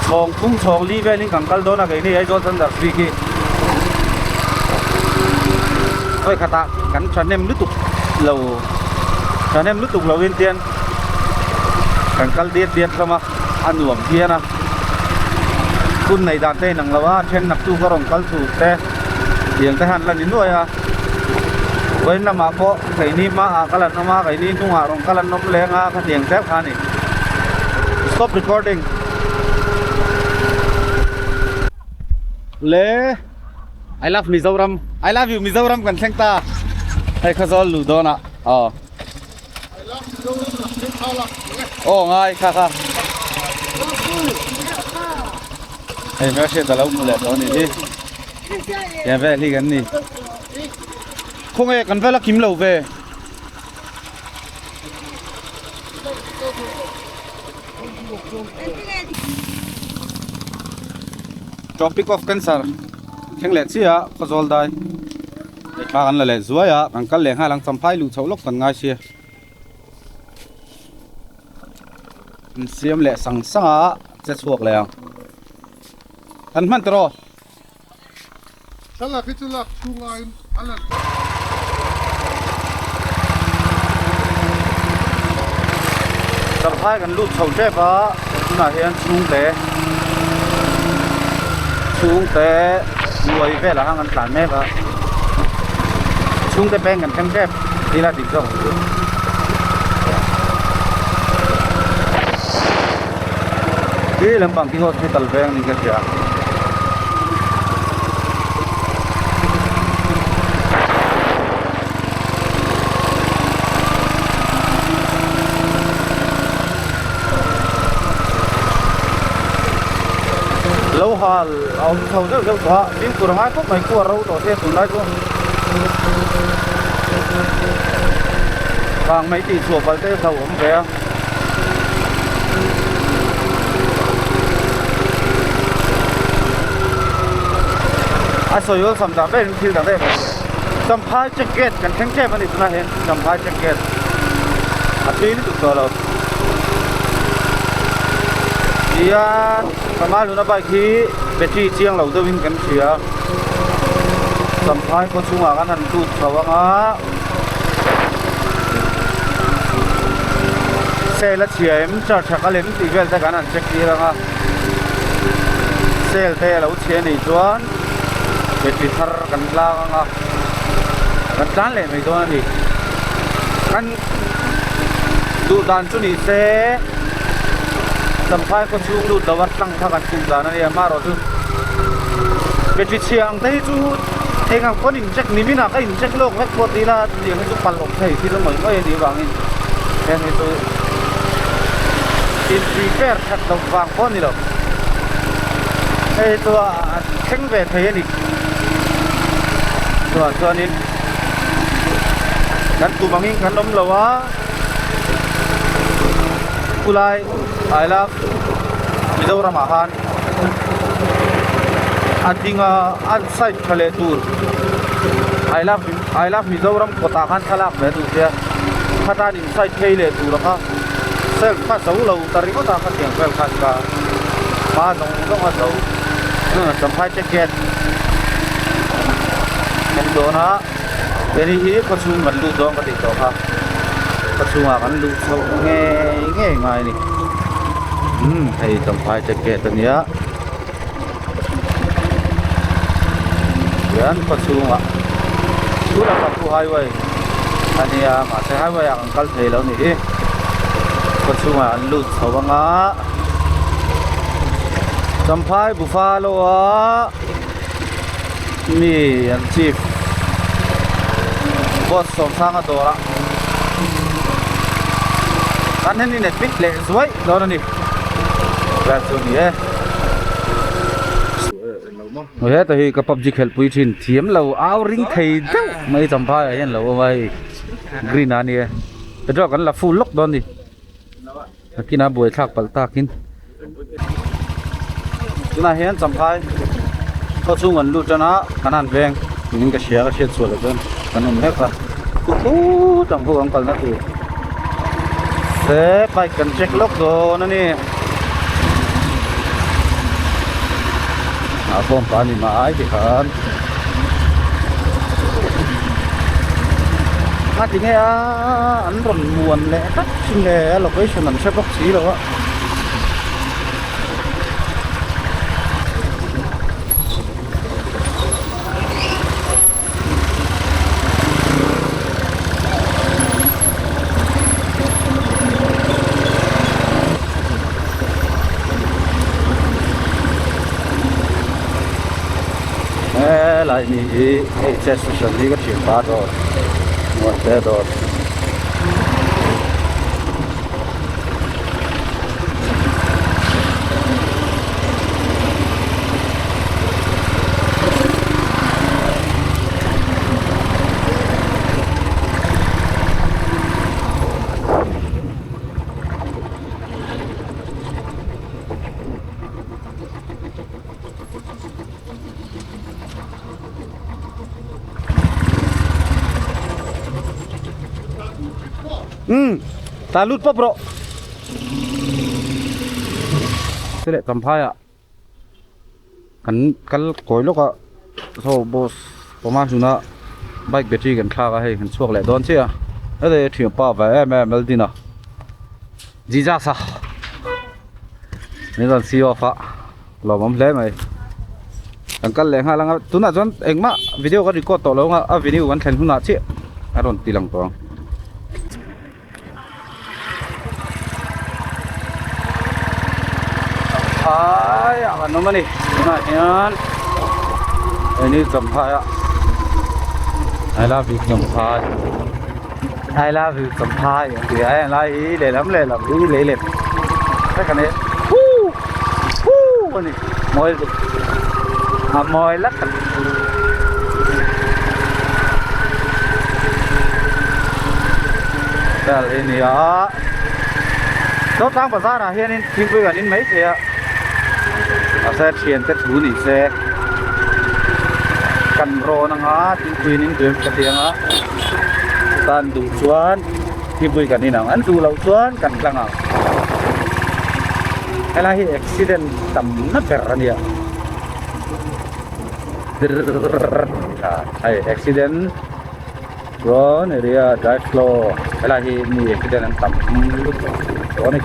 chhawng phung chhawng li velin kan kal dawn a keini Aizawl Thunder Creek hi vawi khatah kan thahnem lutuk lo thahnem lutuk lo in tian kan kal diat diat hlawm a a nuam phian a hun nei dan te inang lo a then nak chu ka rawn kal chhuk te tiang te han la ni nuai a vawiin lamah pawh keini hmaah kal an awm a keini hnungah rawn kal an awm leng a khatiang zel kha a ni stop recording le. I love Mizoram I love you Mizoram kan thleng ta hei Khawzawl luh dawn ah aw aw ngai kha kha hei hmelhriat a lo hmu leh tawh a nih hi tiang vel hi kan ni khawnge kan vel a kim lo ve. Tropic of Cancer thleng leh chiah a Khawzawl dai hei thla kan la leh zuai a kan kal leh nghal ang champhai luh chhoh lawk kan ngai sia an siam leh sang sang a che chhuak leh ang kan hman tawh. Thlalak hi chu lak chhung aiin a lan. Champhai kan lut chho tep a, tunah hian chhungte chhungte hnuai velah khan kan tlan mek a, chhungte peng kan thleng tep ila dik zawk ang chu. Khi lampang khi hospital veng niin ka hria. Lo hal a awm chho deuh deuh tawh a, fimkhur a ngai khawp mai khu a ro tawh se tunlai chu vang mai tih chhuah pal te hlauhawm ve a. A sawi awlsam dan ber in thil dang daih mai Champhai check gate kan thleng tep a ni tunah hian Champhai check gate a tui lutuk tawh lo tihian Kamal nuna bike hi battery chiang lo deuhin kan hria Champhai khaw chhungah khan han lut chho ang a. Sale a chhia em charge a kal em tih vel te kan han check tir ang a sale te a lo chhia anih chuan battery thar kan tlang ang a kan tlan leh mai dawn a ni. Kan duh dan chu ni se Champhai khaw chhung lut lo a tlang kha kan tum dan a nia amaherawhchu battery chhia ang te hi chu eng ang pawn in check ni minah ka in check lawk vek pawh ti ila tiang hi chu palh awm thei thil ngawih ngawih a nih avangin heng hi chu in prepare that loh vang pawh a ni lo hei hi chu a thleng ve thei a ni chuan chuanin. Kan tum angin kan awm lo a, khulai I love Mizoram ah khan a ding a an side tha leh tur I love I love Mizoram kawtah khan thlalak ve a duh sia khatan in side phei leh tur a kha self kha zo lo ta ringawt a khatiang vel khan ka hma zawng zawng a zo Champhai jacket kan dawn a hei hi khaw chhung kan lut dawn ka tih tawh kha khaw chhungah kan luh chhoh ngei ngei ngai a ni umm hei Champhai jacket a nia tihian khaw chhungah chu lamah pawh highway a nia mahse highway ah kan kal thei lo a nih hi khaw chhungah an lut chho anga Champhai Buffalo a mi an chief boss Sawmsanga dawrah kan hen in admit leh zuai dawn a ni vel chu a ni e heta hi ka pubg khelh pui thin thiam lo au ring thei deuh mai Champhai ah hian lo awm a hei green ah a ni e petrol kan la full lawk dawn a ni. Nakinah buaithlak palh takin tunah hian Champhai khaw chhung an lut tan a kan han veng tiin ka hria ka hriat chhuah loh chuan kan awm mek a khut ang khu kan kalna tur se bike kan check lawk dawn a ni a form pa ni mai tikhan. A ti nge a an rawn muan leh tlat thin le a location an hre bawk si lo a. Helai ni hi hei chess station hi ka thian pa dawr nuam te dawr. Umm ta lut pawp rawh te leh champhai ah kan kal kawi lawk a saw boss pawma hnuna bike battery kan thlak a hei kan chhuak leh dawn chiah a heti thianpa ve em em Eldin a Jesus a min rawn see off a. Lawmawm hle mai. Kan kal leh nghal anga tunah chuan engmah video ka record tawh lo anga a venue kan thlen hunah chiah a rawn ti lang tawh ang. Champhai ah kan awm a ni tunah hian hei ni Champhai ah I love you Champhai I love you Champhai an ti a heng lai hi lehlam lehlam hi lei lem vek a ni. Huu ani mawi lutuk a mawi lak a vel hi ni a Zotlang bazar ah hianin thingpui kan in mai thei a mahse thian te thu ni se kan rawn anga thingpui in in ka ti anga tan duh chuan thingpui kan in ang an duh loh chuan kan tlang ang. Helai hi accident tam na ber a nia hei accident chuan area drive slow helai hi mi accident an tam lutuk tawh a ni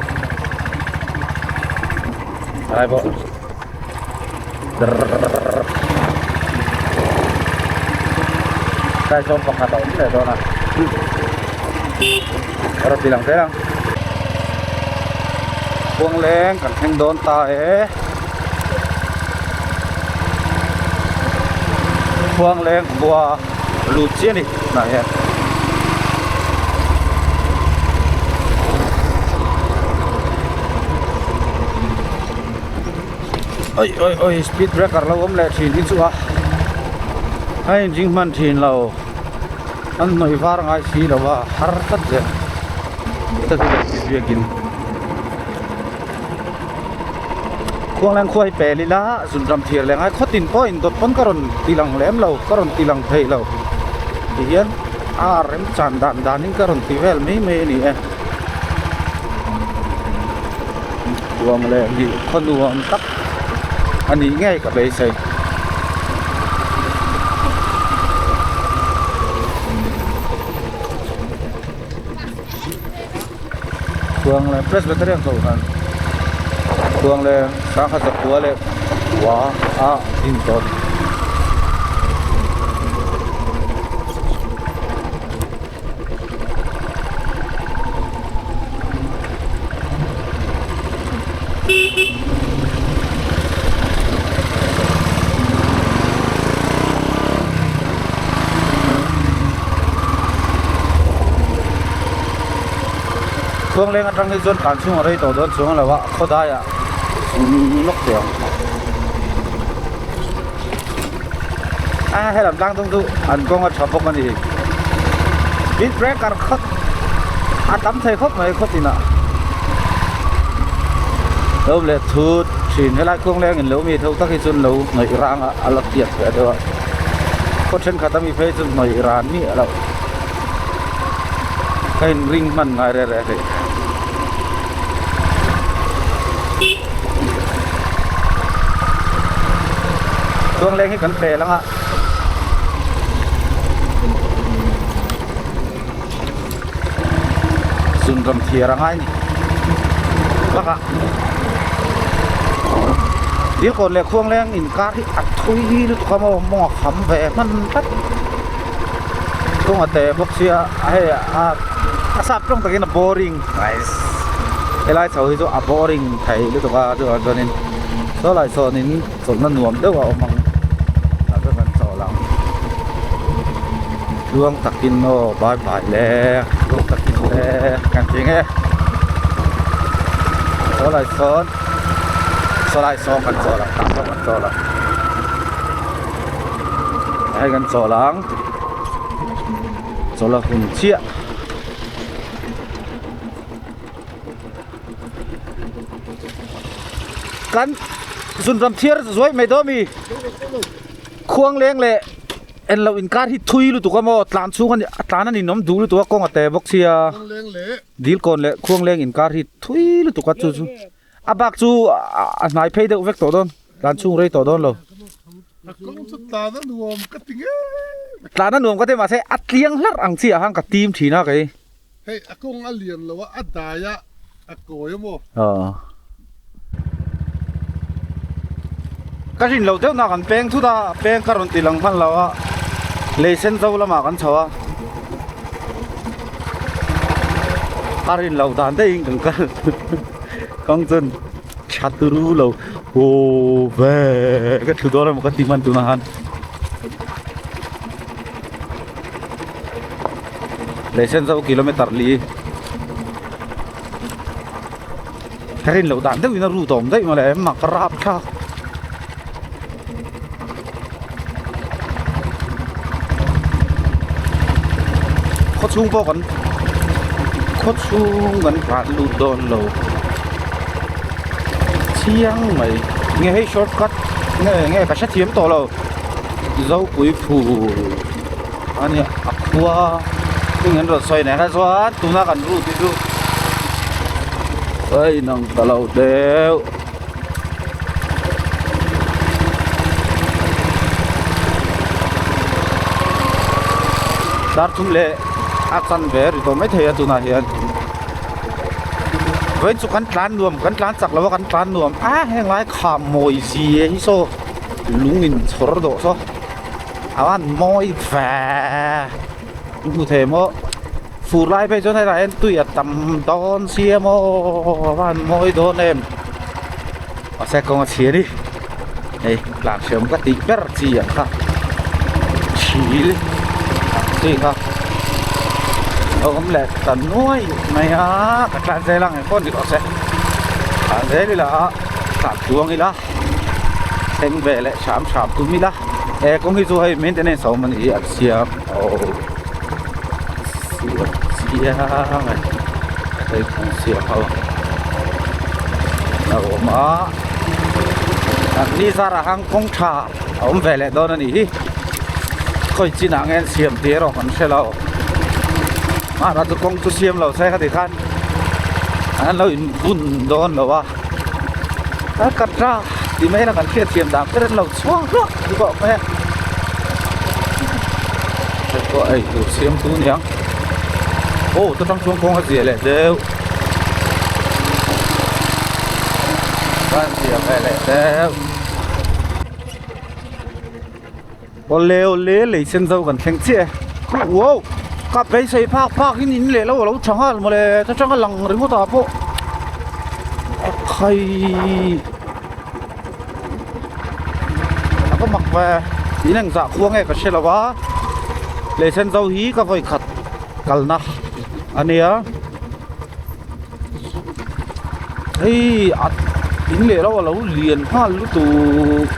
helai pawh tlai sawm pakhat a awm leh dawn a. A rawn ti lang zel ang. Khuangleng kan thleng dawn ta e. Khuangleng khua lut chiah a ni tunah hian. Oi oi oi speed breaker lo awm leh thin hi chu a a inring hman thin lo an hnawih var ngai si lo a har tlat zel biakin khuangleng khua hi pel ila zunram thir leh ngai khaw tin pawh indawt pawn ka rawn ti lang lem lo ka rawn ti lang thei lo tihian a remchan dan danin ka rawn ti vel mai mai a ni e. Ruang leh hnih khaw nuam tak a nih ngei ka beisei. Khuang leh Presbyterian kohhran khuang leh sangha zakua leh kua a intawn. Khuangleng atang hi chuan tlan chhung a rei tawh dawn chuang lo a khawdaiah lawk teh ang a helam tlang tung chu an kawng a tha bawk a ni speed breaker khat a tam thei khawp mai khaw tinah lo leh thut thin helai kawng leng in lo mi tho tak hi chuan lo hnawih rang a a la tiat ve deuh a khaw thenkhat ami phei chu hnawih ran miah loh ka in ring hman ngai reh reh hlei. Chuangleng hi kan pel ang a. Zunram thiar a ngai ni. Bakah Dilkawn leh Khuangleng inkar hi a thui lutuk a maw mawng a kham ve hman tlat. Kawng a te bawk sia hei a a sap tawng takin a boring guys helai chho hi chu a boring thei lutuk a chuvang chuanin saw lai sawnin chawlhna nuam deuh a awm ang tah chuan kan chawl ang tluang takin aw bye bye le tluang takin le kan ti nge saw lai sawn saw lai sawm kan chawl ang tah pawh kan chawl ang. Hei kan chawl ang chawl a hun chiah kan zunram thiar zuai mai dawn mi khuang leng leh en loh inkar hi thui lutuk a maw tlan chhung a ni tlan a ninawm duh lutuk a kawng a te bawk sia dil kawn leh khuang leng inkar hi thui lutuk a chu chu. A bak chu a hnai phei deuh vek tawh dawn, tlan chhung rei tawh dawn lo. A kawng chu tlan a nuam ka ti ngei. Tlan a nuam ka ti mahse a tliang hlarh ang chiah khan ka tim thin a kei. Hei a kawng a lian lo a, a dai a, a kawi a maw? Aw. Ka rin loh deuh na kan peng thut a, peng ka rawn ti lang hman lo a, lei sen zo lamah kan chho a. A rin loh dan daihin kan kal. Kawng chuan tha turu lo aw ve ka thu dawn emaw ka ti hman tunah khan lei sen zo kilometer li ka rin loh dan deuhin a ru tawm daih mawle mak ka rap thlak. Khaw chhung pawh kan khaw chhung kan hlat lut dawn lo chiang mai nge hei shortcut nge nge ka hrethiam tawh lo Zopui phul a nia a khua heng an rawn sawi nen kha chuan tuna kan route hi chu a inang ta lo deuh. Dar thum leh a chan ve ri tawh maithei a tunah hian vawiin chu kan tlan nuam kan tlan chak lo a kan tlan nuam a heng lai kham mawi zia hi saw lung in chhawr dawh saw a van mawi ve in hmu thei maw. Fur lai phei chuan hetah hian tui a tam dawn sia maw a va han mawi dawn em mahse kawng a chhia a ni hei tlan hreawm ka tih ber chi ang kha thil chi kha a awm leh ta nuai mai a ka tlan zel ang engpawh ni rawh se tlan zel ila tlan tluang ila thleng ve leh hram hram tum ila he kawng hi chu hei maintenance a awm a ni hi a siam aw. Siam chiang e hei kawng siam ho a awm a ni zarah khan kawng tha a awm ve leh dawn a nih hi khawi chinah nge an siam tih erawh kan hre lo mahna chu kawng chu siam lo se khati khan an lo in bun dawn lo a a ka ta tih mai hian kan hriat thiam dan ber an lo chhuang hluah hluah mai a. Hei pawh ei tur siam tu aniang aw ta tang chuan kawng a zia leh deuh a zia ve leh deuh awle awle lei sen zo kan thleng chiah e wow ka beisei phak phak in in leh lo alo tha nghal mawle ta tang a lang ringawt ah pawh a khai. A va mak ve in eng zah khua nge ka hre lo a lei sen zo hi ka vawi khat kalna a nia hei a in leh lo a lo lian nghal lutuk.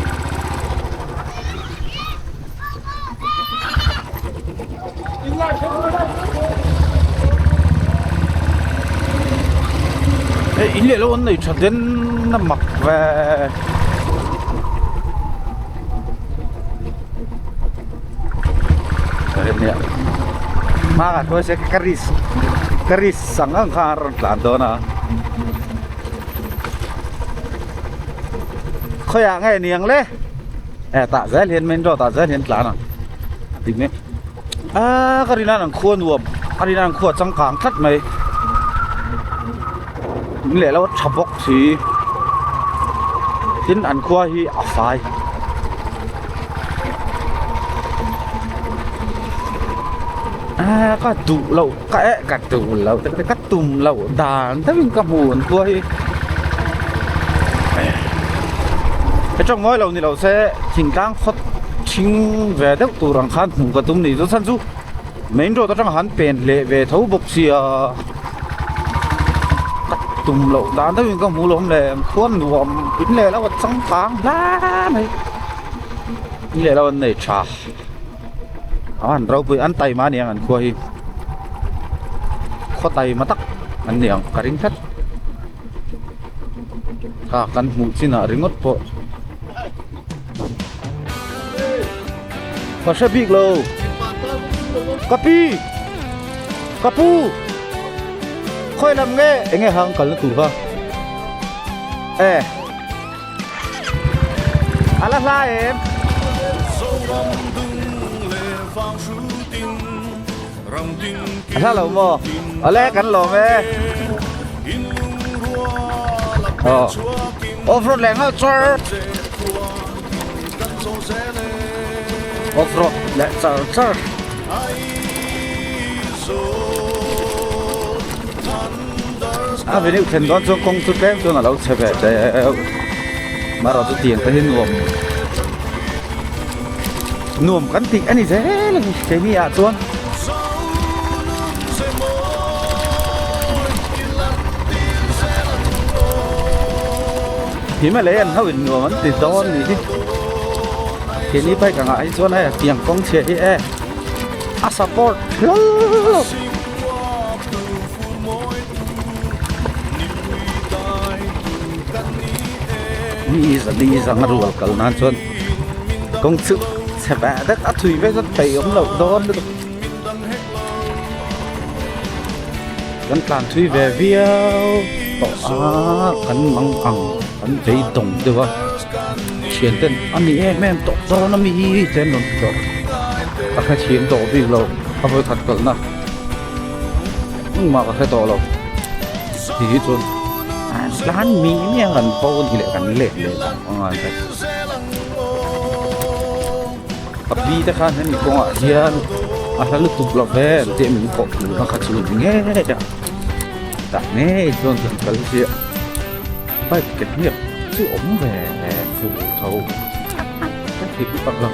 Hei in leh lo an nei tha den a mak ve nia hmangah chuan se ka risk ka risk ang ang kha a rawn tlan dawn a khawiah nge niang le. Eh tah zel hian main road ah zel hian tlan ang a ti mek aaa ka rin an khua nuam a rin an khua changkang tlat mai in leh lo a tha bawk si tin an khua hi a fai aaa ka duh loh ka eh ka duh loh ka tum loh dan deuhin ka hmu an khua hi. He tawng mawi lo ni lo se thingtlang khawt thing ve deuh tur ang khan hmuh ka tum ni chu chhan chu main road atang han pen leh ve tho bawk sia ka tum loh dan deuhin ka hmu lawm le khuan nuam in leh lo a changkang hle mai in leh lo an nei tha a han ropui an taima aniang an khua hi khaw taima tak an ni ang ka ring tlat. Kha kan hmuh chinah ringawt pawh ka hre bik lo ka pi ka pu khawi lam nge eng nge hang kalna tur kha e a la hla em. A hla lo maw? Awle kan lawm e. Aw. Off road leh nghal char. Off road leh char char. A venue thlen dawn chuan kawng chu tlem chuan a lo chhe ve deuh. Marawh chu tiang te hi nuam. Nuam kan tih a ni zel a ni keini ah chuan. Himalaya an ho in nuam an ti dawn ni hi. Keini bike angah hi chuan hei tiang kawng chhia hi e a support hlawlh lo. Ni za ni zanga rual kal nan chuan kawng chu chhe veh vek a thui vek a peih awm loh dawn lutuk kan tlan thui ve viau tawh a kan mang ang kan vei dawng deuh a thian ten a ni em em tawh dawn a mi te an rawn ti tawh ka hrethiam tawh bik lo a vawikhat kalna engmah ka hre tawh lo ti hi chuan tlan mi mi ang kan bo a ni leh kan let leh tawh ang a ni. A pi te khan hemi kawngah hian. A hla lutuk lo ve an tih min kawh hmuh na kha chu ni ngei a tah ngei chuan kan kal chiah bike ke hniak chu awm ve fur tho ka ti tak lo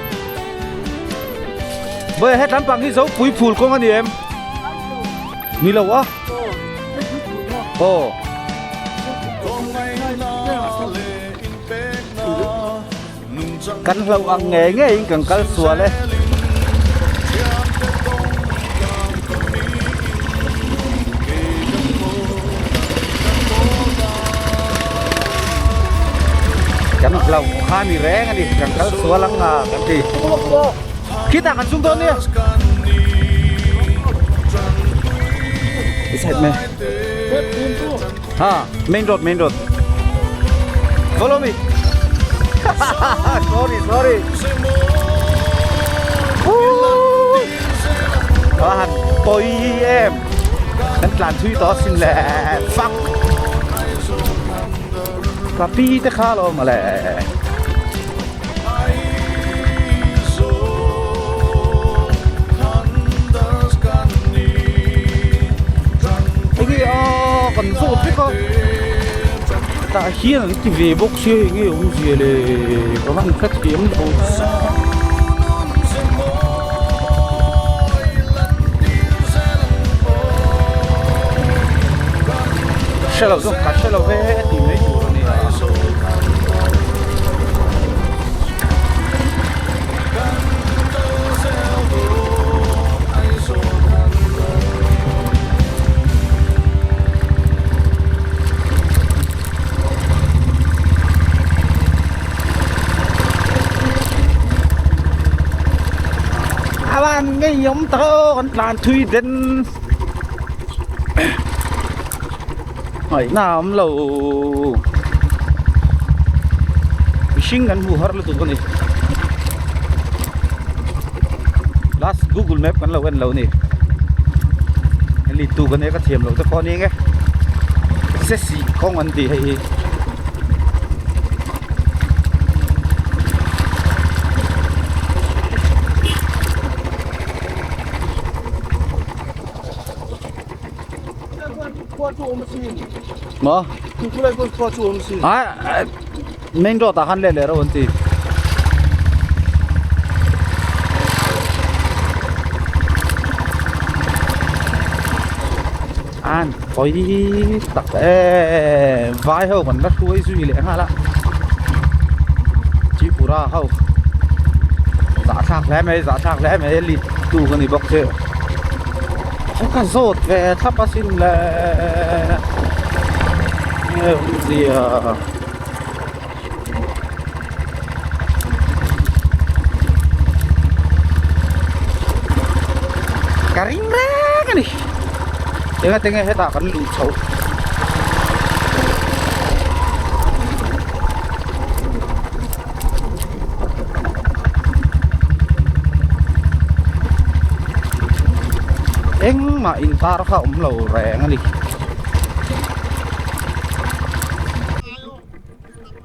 Bawiha he tlampang hi Zopui phul kawng a ni em? Ni lo a? Aw. Kan hlauh ang ngei ngeiin kan kal sual e. Kan hlauh kha ni reng a ni, kan kal sual ang a kan ti. Khitah kan sum dawn nia. Beside me. Ha, main road, main road. Follow me. sorry, sorry. Đó hành tôi em. Anh tlan thui to sin le. Fuck. Ka pi te kha lo mà le. Enge a kan zawt vek a tah hian an ti ve bawk sia enge awmzia le ka van hre thiam lo. Hre lo zawk ka hre lo ve tih mai tur a ni a. A van ngei awm tak aw kan tlan thui den Ngaihna a awm lo mihring kan hmuh har lutuk a ni last google map kan lo en lo a ni hemi tu ka nia ka thiam loh te pawh a ni ang e sesi kawng an tih hei hi. Maw? Ah, main road ah khan leh leh reuh an ti. An pawi tak e vai ho kan la hruai zui leh nghal a Tripura ho zahthlak hle mai zahthlak hle mai lit tu ka ni bawk che. Ka zawt ve thlap asin le nge awmzia ka ring reng a ni eng ate nge hetah kan luh chhoh. Engmah intar kha awm lo reng a ni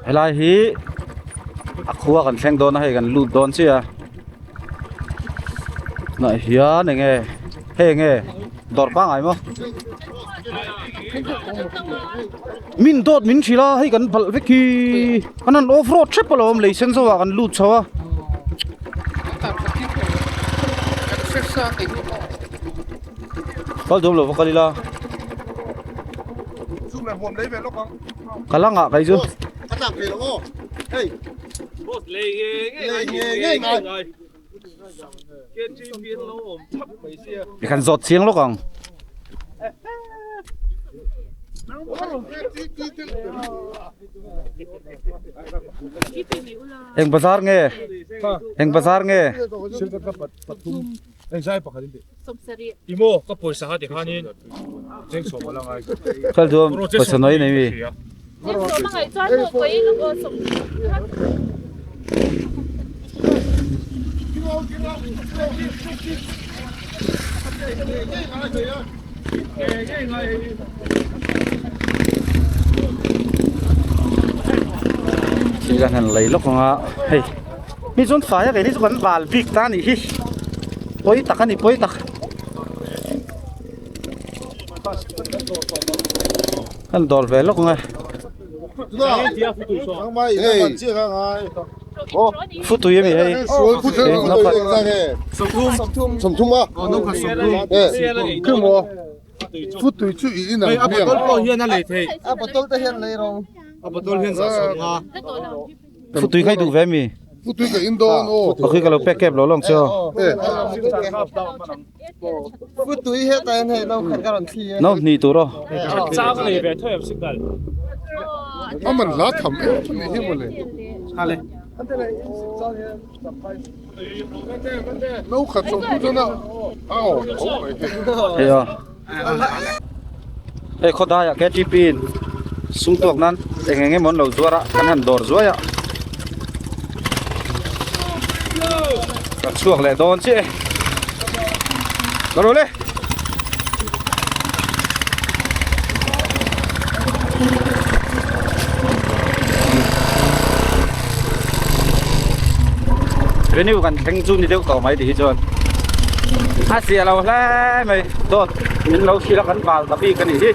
helai hi a khua kan thleng dawn a hei kan lut dawn chiah a tunah hian enge hei enge dawr pangngai maw. Min dawt min hrilh a hei kan balh vek hi an han off road hrep alawm lei sen zo ah kan lut chho a. Kal duam lo va kal ila. Ka la ngah kai chu. I kan zawt chiang lawk ang. Eng bazar nge? Eng bazar nge? Kal duam pawisa nawi nei mi. Thil kan han lei lawk ang a hei mi chuan fai a keini chu kan val bik ta a nih hi. Pawi tak a ni pawi tak. Kan dawr ve lawk ang e. Futui a mi hei. Futui chu i in ang hmiang. A bottle pawh hian a lei theih. A bottle te hian lei rawng. A bottle hian zah sawm nga. Futui kha i duh ve mi? Futui ka in dawn aw. Pakhi ka lo pek kep lo lawng che aw. Futui hetah hian hei no khat ka rawn thli a. No hnih tur aw. Chang a lei ve tho em signal. A man hla tham em chu ni hi mawle. Hale. No khat sawm thu chuan a aw tho mai hi. Hei aw. Hei khawdaiah KTP in sum tuak nan eng eng emaw an lo zuar a kan han dawr zuai a kan chhuak leh dawn chiah e ka rawh le. Venue kan thleng chu ni deuh tawh mai tih hi chuan a zia lo hle mai dawt min lo hrilh a kan bal ta bik a nih hi.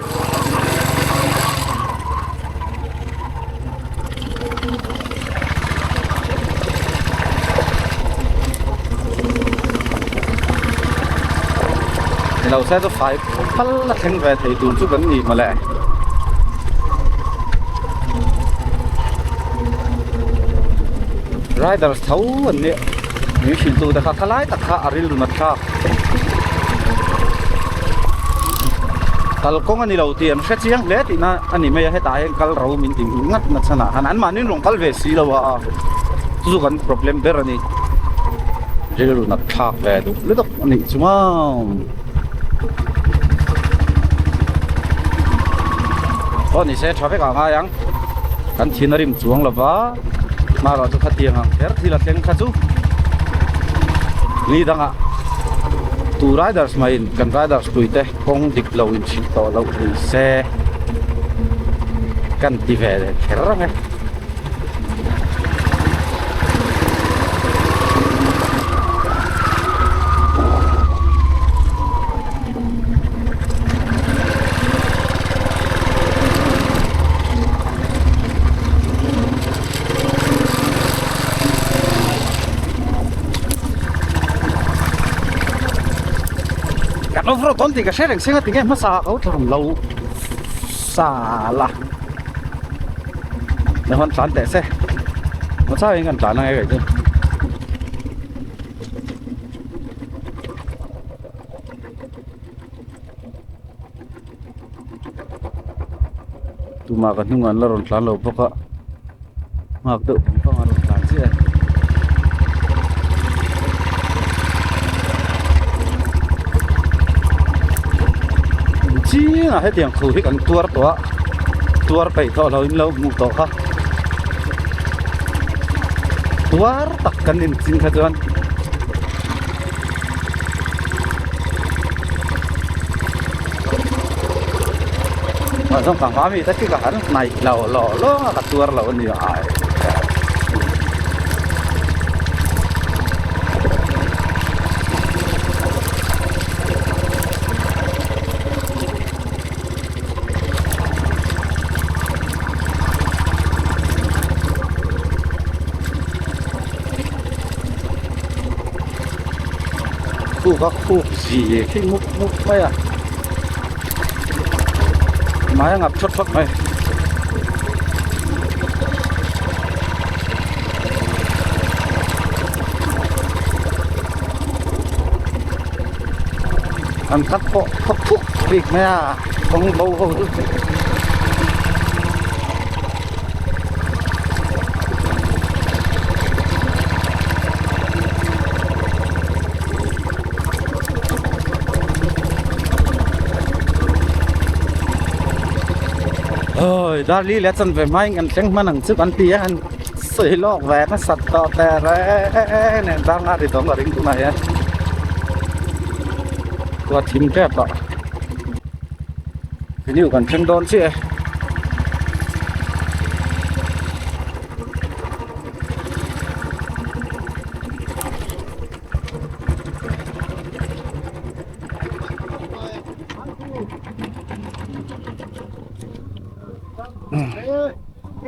Ni lo se chu fai phal a thleng ve thei tur chu kan ni mawle. Riders tho an nia min hrilh tu te kha khalai tak kha a rilru nat thlak. Kalkawng a ni lo tih an hre chiang hle tihna a ni mai a hetah hian kal ro min ti ngat ngat chhan ah khan anmahni an rawn kal ve si lo a chu chu kan problem ber a ni rilru nat thlak ve duh lutuk a nih chu maw aw ni se tha vek ah ngai ang kan thin a rim chuang lo va hmarah chu khatiang ang kher thil a thleng kha chu ni dangah tu riders maiin kan riders puite kawng dik lo in chhilh tawh loh ni se kan ti ve kher ang e. Kan off road dawn tih ka hre reng seng a tinge hmasa ah ka u thlam lo sa la ni hawn tlan teh se maw in kan tlan ang e kei chu. Tumah ka hnungah an la rawn tlan lo bawk a nghak deuh vang vang a rawn tlan chiah e. Chiangah hetiang thu hi kan tuar tawh a tuar peih tawh lo in lo hmuh tawh kha tuar tak kan inchin kha chuan. Zawng ka hma mi te khi ka han hnaih lo lo lo a ka tuar lo a ni ai. Khuk a khuk zi khi mup mup mai a mai a ngap thawt thawt mai. An cắt pawh thawk thuk bik mai a kawng bo ho chu. Ôi Darli leh chan ve hmain kan thleng hman ang chu kan ti a han sawi lawk ve nasat tawh teh reng nen dar nga ri dawng a ring tunah hian khua thim tep tawh. Venue kan thleng dawn chiah e.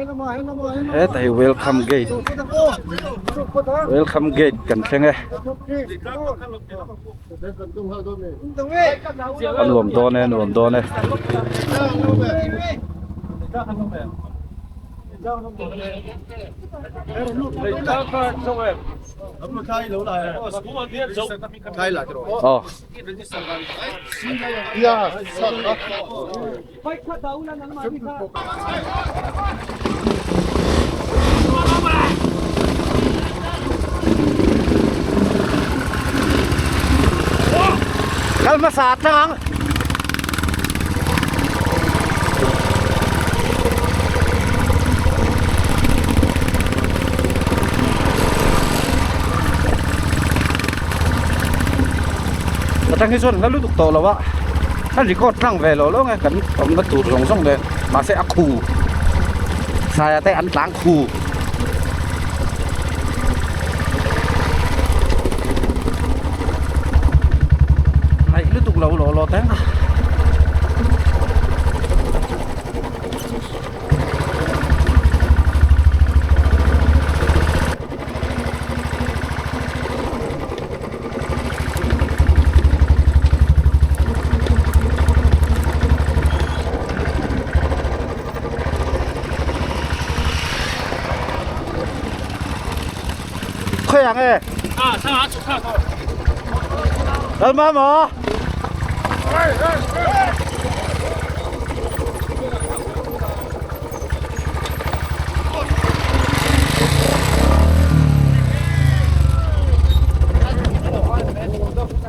Hetah hi welcome gate welcome gate kan thleng e a nuam dawn e nuam dawn e. Aw. Kal hmasa tlang ang. Atang hi chuan hla lutuk tawh lo a a record tlang ve lo lo nge kan awmna tur zawng zawng nen mahse a khu saia te an tlang khu. Hnaih lutuk lo lo lo teng a. Khawi ang e? Kal ma maw?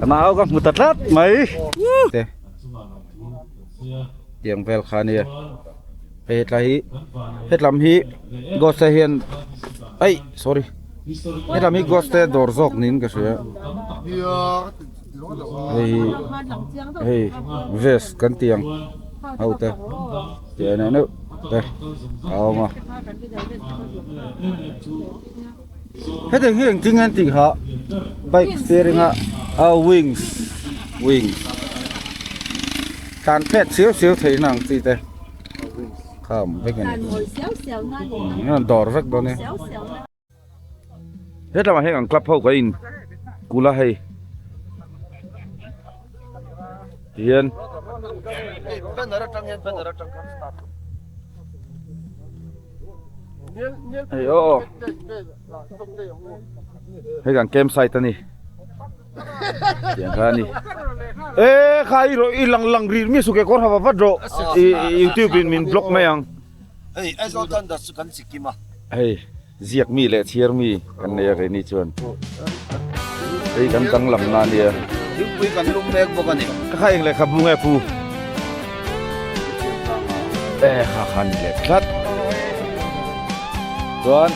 Nau ka hmu ta tlat mai te tiang vel kha ania hei hetlai hi hetlam hi ghost te hian aih sorry hetlam hi ghost te dawr zawk niin ka hria hei hi hei vest kan tih ang ho te. Tih neuh neuh te a awm a hetiang hi engtin nge an tih kha bike steering a a wings wings tlan phet siau siau theih na ang chi te kha awm vek a ni an dawr vek dawn e. Hetlangah hian an club ho ka in kul a hei tihian hei aw hei kan camp site a ni tiang kha a ni e kha i rawh i lang lang ri mi suke kawr ha va vat rawh i youtube in min block mai ang. Hei Aizawl Thunder chu kan chikim a. Hei ziak mi leh chhiar mi kan nei a keini chuan hei kan danglam na ania. Thingpui kan lum mek bawk a ni. Ka kha eng lehkhabu nge pu? E kha kha ni leh tlat. Chuan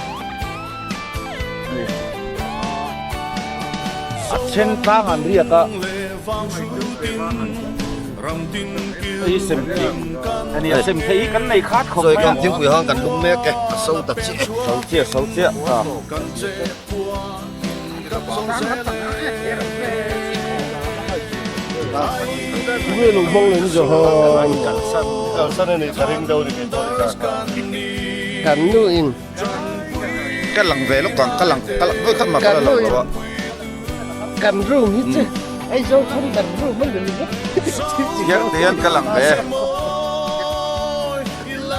a then tlang an riak a. Hei sem thei ani a sem thei hi kan nei khat khawp mai a. Thingpui hang kan lum mek e a so ta chiah e. So chiah so chiah a. Kan nu in. Ka lang ve lawk ang ka lang ka lang vawi khat mah ka la lang lo a. Kan room hi chu Aizawl thum kan room a ni ringawt. Hian ti hian ka lang ve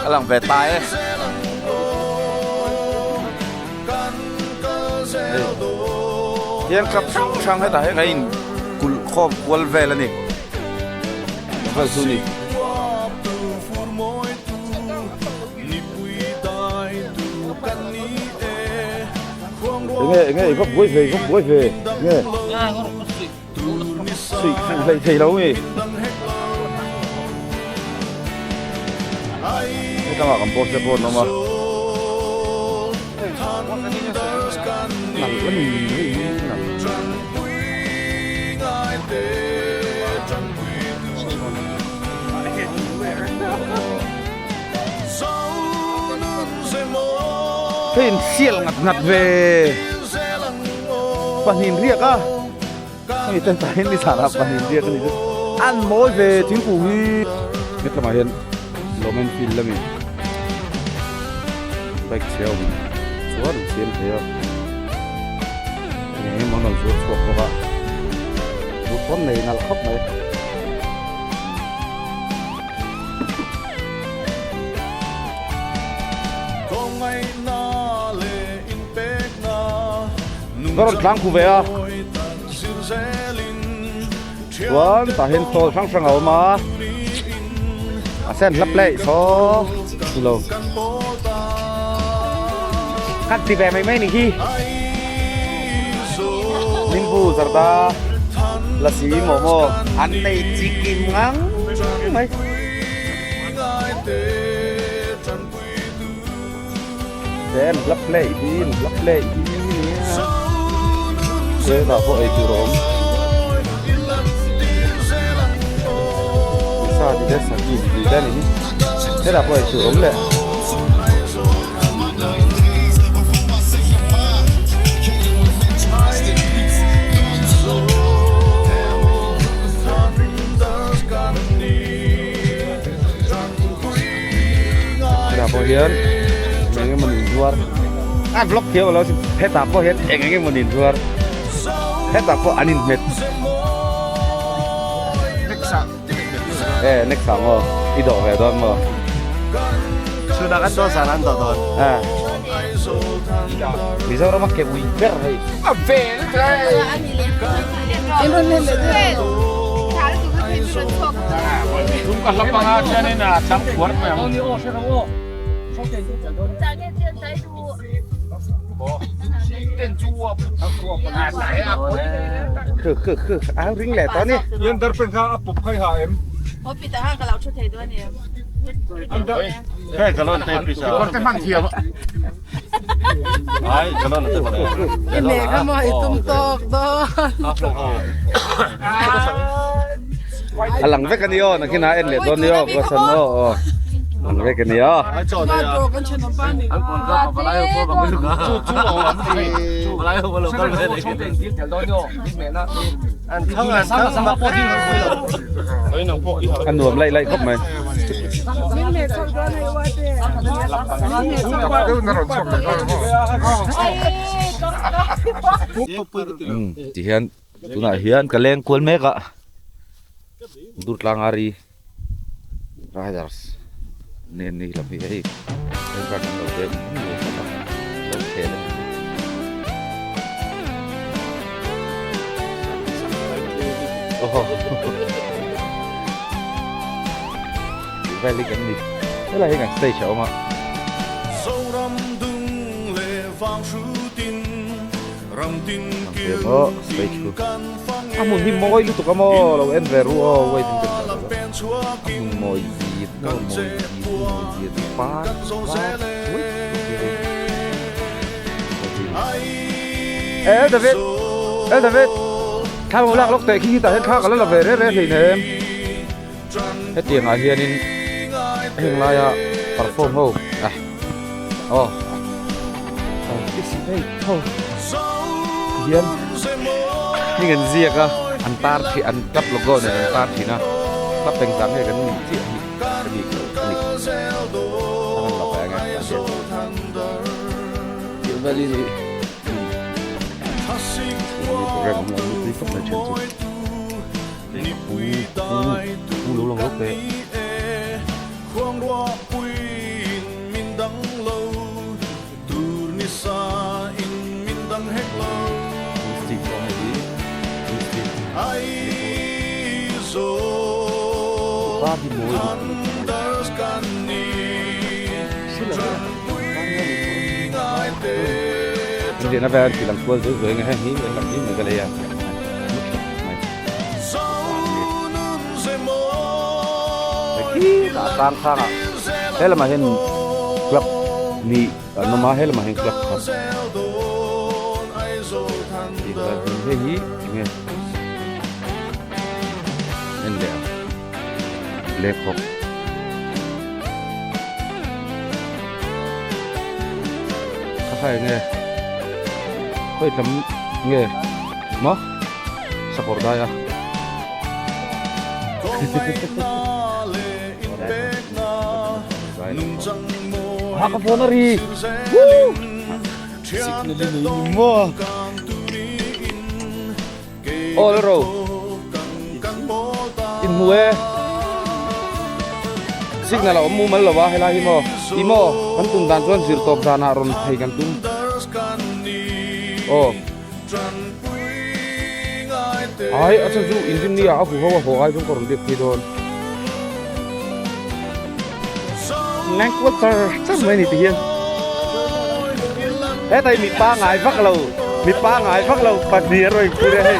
ka lang ve ta e. Hian club hrang hrang hetah hian a in kulh khawm kual vel a ni. Vel chu ni. Enge enge i va buai ve i va buai ve enge suih fuh hlei thei lo mi hetangah kan boss te pawh an awm a nalh a ni nalh. Hei in sial ngat ngat ve pahnih riak a hemi ten tah hian nizan ah pahnih riak a ni chu an mawi ve thingkung hi hetlangah hian lawmen field a mi. Bike chhe a awm chuan an siam thei a, eng eng emaw an rawn zuar chhuak bawk a, duhthawm nei nalh khawp mai. Ka rawn tlang khu ve a, chuan tah hian stall hrang hrang a awm a, a sen hlap leh saw lo kan ti ve mai mai ni hi nimbu zarda lasi momo an nei chi kim ngang mai. Then hlap leh hi hlap leh hi nia hetah pawh ei tur a awm sa ti te saki ti te a ni hi hetah pawh ei tur a awm leh. Hetah pawh hian eng eng emawni inzuar a vlog thiam alo sin hetah pawh hian eng eng emawni inzuar hetah pawh an inhmet e next ah maw i dawh ve dawn maw chhunah kan dawn zan an dawh dawn a Mizoram a ke ui ber hei a vel Ka hlap anga chuanin a tlang phuar mai ang. Khu khu khu a ring leh tawh a ni. Ian darpen kha a pup khai ha em? A lang vek a ni aw nakin a en leh dawn ni aw ka san aw aw lang vek a ni aw. A nuam laih laih khawp mai. Ti hian tunah hian ka leng kual mek a Durtlangari Riders nen ni lam hi hei helmet an lo veng lo khel a ni. Vel hi kan ni helai hi kan stage a awm a. Emaw stage chu a hmun hi mawi lutuk a maw lo en ve ru aw waiting te pawh a hmun mawi zit maw mawi zit mawi zit par var mawi Eh David Eh David thla lo lak lawk teh khi khi tah hian thla ka la la ve reng reng hleinem hetiang ah hianin heng laia perform ho ah aw hian heng an ziak a an tar thin an club logo nen an tar thin a club engzah nge kan nih chiah hi ka bik lo a ni a rawn la ve ang e tah hian tih vel hi program awm lo a nupui khawp mai then chu. Pu lo lang rawk teh. Inriahna vel an tih lang kual zui zui ang e heng hi lam hi mai ka lei a. Khitah tlang khangah he lamah hian club nih an awm a he lamah hian club khat hei hi enge en leh ang black hawk kha kha enge khawi tam nge maw. Sakawr dai a. Ha ka phone a ri. Woo! Signal i nei ni maw? Aw la ro. In hmu e. Signal a awm mumal lo a helai hi maw? Ti maw? Kan tum dan chuan zir tawp danah rawn phei kan tum. Aw. Ai a chhan chu inrin ni ah a huho a haw ai chuan ka rawn biak phei dawn. Leng kual char char mai ni ti hian. Hetai mi pangai vak lo mi pangai vak lo pahnih a rawn inkhur a hei.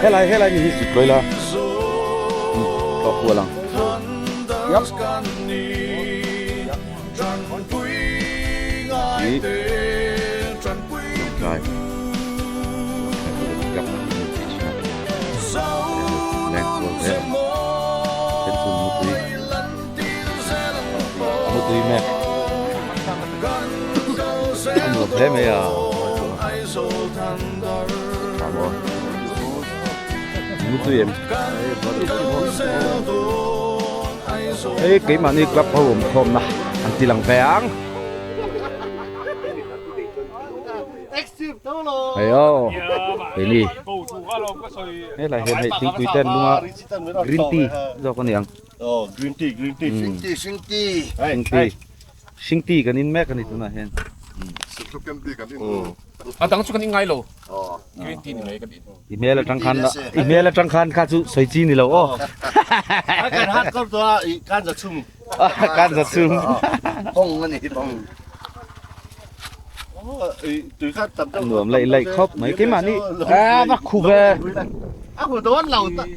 Helai helai mi hi zut lawih la tawh kual ang. Yap. Hi. Tlai. Yap. Leng kual zel. Then chu mutui. Mutui mek. A nuam hle mai a. Tha maw. Mutui em. Hei keimahni club ho awm khawmna an ti lang ve ang. Hei aw keini helai hian hei thingpui te an lung a green tea zawk a ni ang. Green tea green tea Sing tea sing tea sing tea sing tea kan in mek a ni tunah hian. A dang chu kan in ngai lo green tea ni mai kan in. I hmel atang khan i hmel atang khan kha chu sawi chi ni lo aw. Kan hat kawr tawh a i kan za chhum. Kan za chhum. Bawng a ni bawng. Nuam laih laih khawp mai keimahni a va khu ve.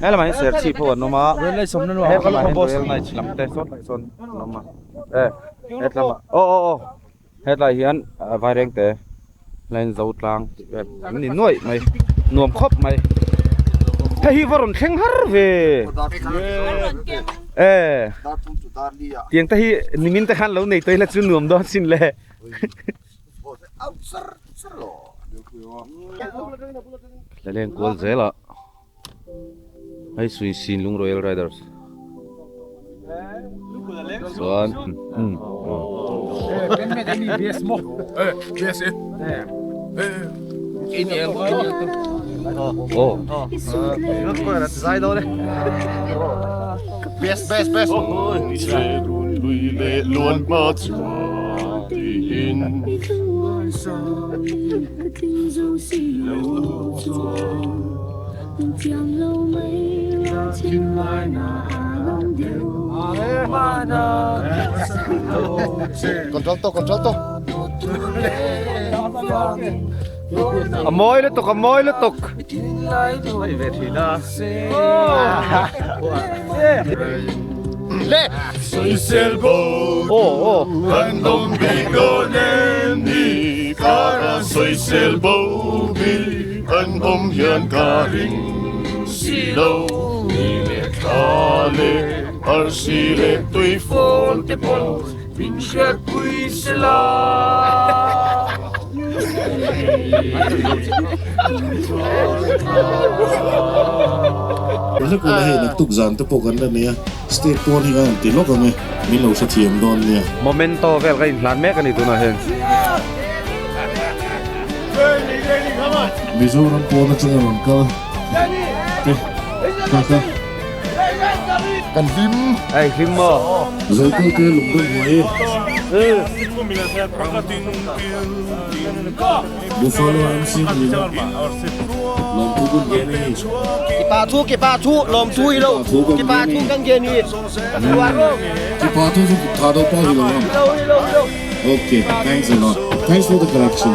He lamah hian serchhip ho an awm a he lamah hian royal knights lam te sawn lai sawn an awm a e hetlamah aw aw aw hetlai hian vairengte. Line zo tlang tih vel an ni nuaih mai nuam khawp mai hei hi va rawn thleng har ve e tiang te hi nimin te khan lo nei tawh ila chu nuam dawn sin le la leng kual zel a hei sui sin lung royal riders chuan umm aw A mawi lutuk a mawi lutuk An awm hian ka ring si lo ni leh thla leh arsi leh tui fawn te pawh min hriatpui se la. Hlek ula hei naktuk zan te pawh kan la nei a, state pawn hi kan han ti lawk ang e, min lo hrethiam dawn nia. Momento vel ka inhlan mek a ni tunah hian. Mizoram pawn atanga rawn kal te kha kha. Kan hlim. Ei hlim maw? Zokal te lungdam huai e. Buffalo MC ni a. Lawmthu kan ge ni. Ki pa thu ki pa thu lawmthu i lo. Ki pa thu kan ge ni. Ki pa thu chu tha do pa hi lo ang. Ok, thanks a lot. Thanks for the correction.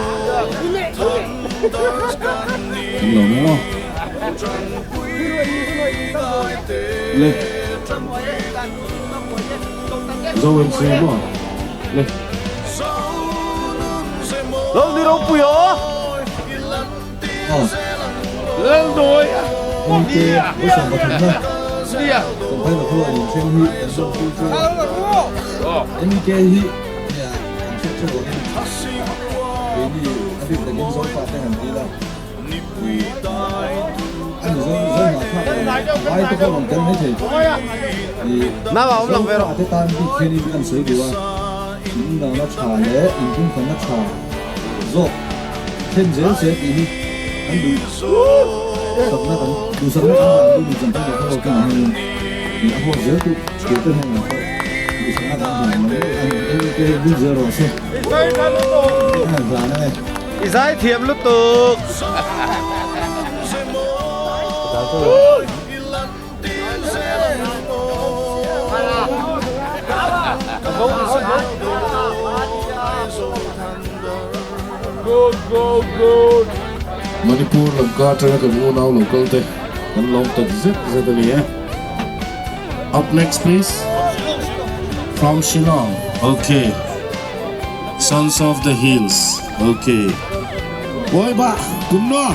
Kan lo maw? Le. Zo em se maw? Le. Lo ni ropui aw. Aw. Lal nawi. NK, Vawi 33 na. Kan phai la khu a in thleng hi kan zawng tu chu. NK hi nia kan hriat theuh angin keini a bik takin Zofa te han ti la. A ni zo zo hnahthlak lo vai te pawh rawn tel mai thei. Ih Zofa te tan bik hianin kan sawi duh a, in indohna tha leh inpumkhatna tha zawk thlen zel se tih hi kan duh sakna kan duhsakna kan hlan duh ni Champhai Buffalo kengah hianin ih a haw zel tu tur te hnenah pawh duhsakna kan hlan mai a ni. NK vul zel rawh se. Kan han hlan ang e. I zai thiam lutuk. Manipur Lamka atanga kan unau lo kal te kan lawm tak zet zet a ni e. Up next please from Shillong okay Sons of the Hills okay Oi ba kumno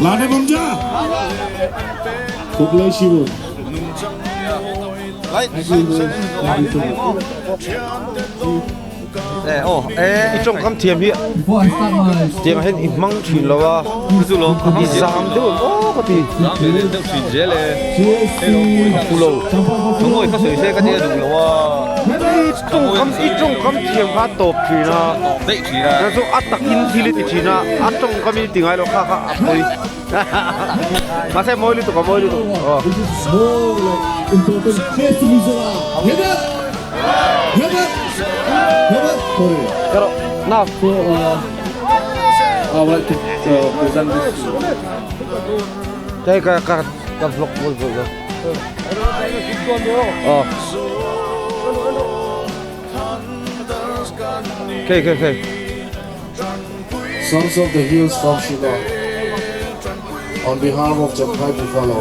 Lane bumja Kublai Shivu I tawngkam thiam hi tiang hian i hmang thin lo a i zam deuh em aw ka ti a phu lo i tawngkam thiam kha a tawp thin a chu a takin thil i ti thin a a tawngkam in i ti ngai lo kha kha a pawi. Mahse mawi lutuk a mawi lutuk aw. Karo na. Đây ka ka ka vlog bol bol lo. Oh. Okay okay okay. Sons of the Hills from Shillong On behalf of Champhai Buffalo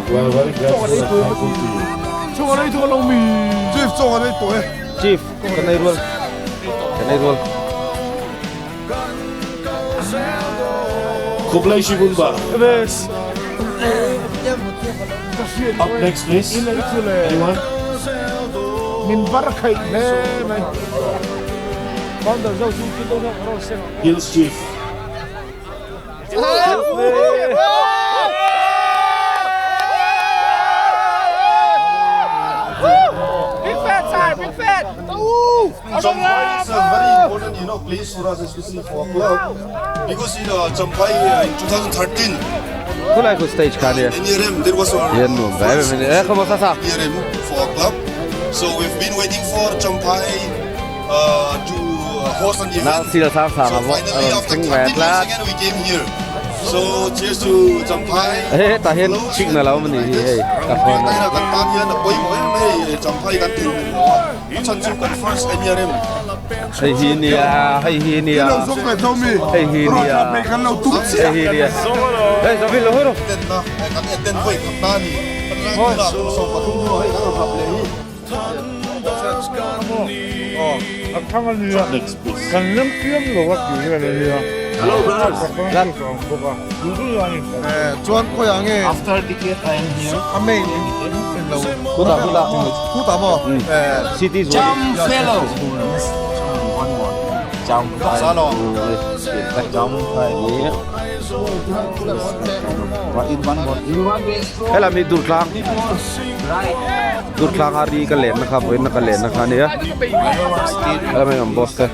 we are very grateful and thankful to you. Chief, kan ei rual. Kan ei rual. Kublai Shibunba. Up next please. Anyone? Hills Chief. Champhai is a very important, you know, place for us, especially for our club, because in Champhai in 2013, Khulai khu stage kha nia. NRM, there was our Hian nuam ve first em em e khawm sa sa. NRM for our club. So we've been waiting for Champhai to host an Na event. sil sang sang So a vawk a finally, rawn after thleng 13 ve years tlat. again, we came here. So cheers to Champhai. He tah hian signal a awm a nih hi hei ka phone a. Kan tan hian a pawimawh em hei Champhai kan tih a chhan chu kan first NRM. Hei hi nia hei hi nia hei hi nia hei hi nia hei zawh lo hawi rawh. Kan attend vawi khat ta a ni. Kan ram kum 13 hnuah hei kan rawn rap leh hi. Hello brothers. Chuan khawiah nge After ticket I am here. a main in lo Khutah khutah khutah maw city zual Jam fellow. Jam Helai mi Durtlang Durtlang a ri ka len na kha vawiin na ka len na kha ania helai mai ang boss te.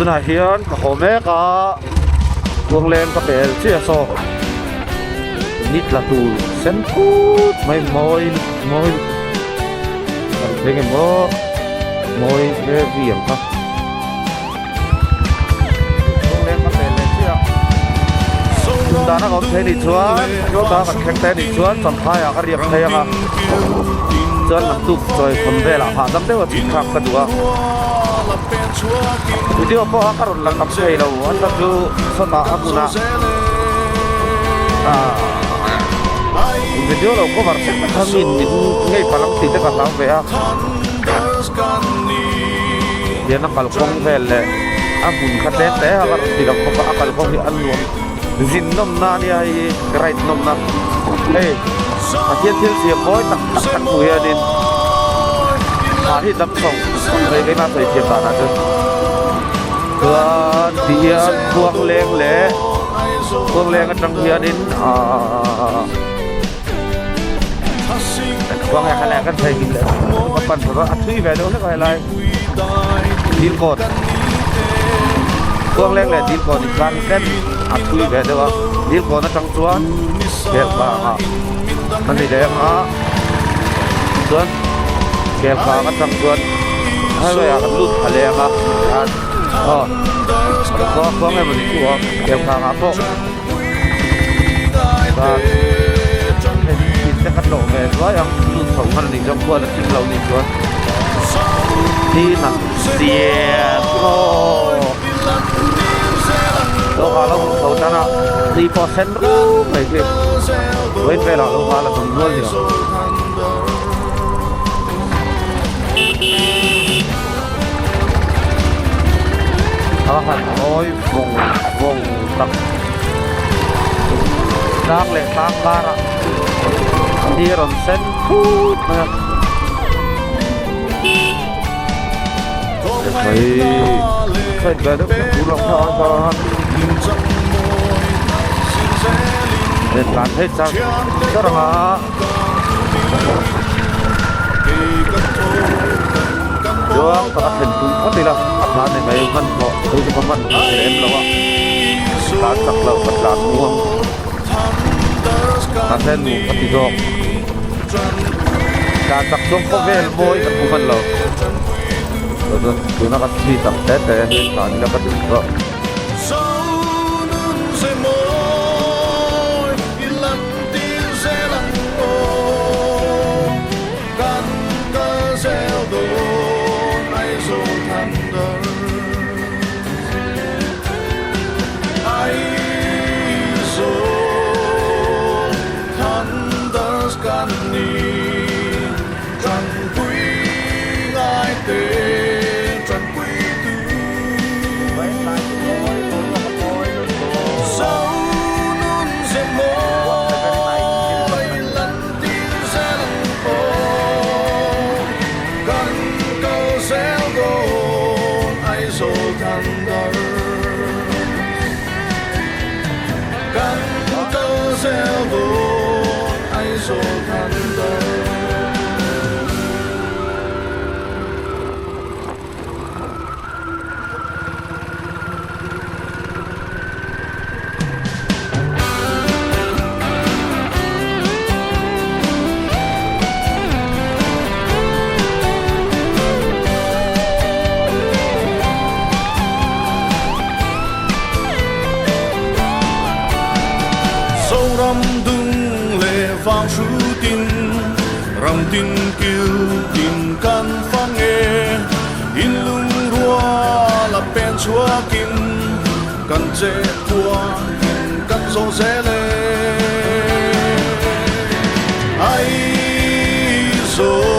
Tunah hian ka haw mek a, Khuangleng ka pel chiah saw ni tla tur sen phut mai mawi mawi kan thleng em aw mawi hle vi ang kha. Khuangleng ka pel leh chiah a, dana ka awm thei nih chuan ta kan thleng te nih chuan Champhai ah ka riak thei ang a, chuan naktuk chawi khawm velah hahdam deuh a chhuk thlak ka duh a. Video pawh a ka rawn la tam thei lo a chhan chu sawtah a hmunah ah video lo cover vek te kha min min ngei palh ang tih te ka hlau ve a hian a kalkawng vel leh a hmun kha tlem te a ka rawn ti lang bawk a a kalkawng hi a nuam zin nawmna a nia hei hi ride nawmna hei Pathian thil siam mawi tak tak kan hmuh hianin thla hi dam chho mai keimah sawi thiam danah chuan chuan ti hian khuang leng leh khuang leng atang hianin ahh khuang leng kha leh kan thei hlim leh ka pan phawt a a thui ve deuh hlek a helai dil kawt khuang leng leh dil kawt inkar hi tlem a thui ve deuh a dil kawt atang chuan Kelkangah a ni leh ang a chuan Kelkang atang chuan highway ah kan lut thla leh ang a tikhan aw kan khua khua nge mawni chu a Kelkangah pawh chuan hei thil te kan lawh ve zuai ang lut chho hman a nih chuan khua la thim lo nih chuan hi hna siam aw. Dawhkan a lo hmu chho tan a, tui pawh a sen rum mai khi vawiin velah lo nghal a tum nual ni ang. A han mawi vawng vawng tak tlang leh tlang karah ni a rawn sen phut mai a. Hei side ve deuh hi tur ang kha a chuan he tlan phei char char ang a. Chuan ka thlen tum phawt ila a tlan ni mai hmanhmawh chu ka hmanhmawh lem lo a tlan chak loh ka tlan muang mahse nuam ka ti zawk tlan chak chuan khawvel mawi ka hmu hman lo chuan tuna ka speed ang te te hi tlan ila ka duh zawk. Zoram dung leh vang hrutin ram tin kil tin kan fang e in lungrual a pen chhuakin kan che khua in kan zawh zel e. Aizawl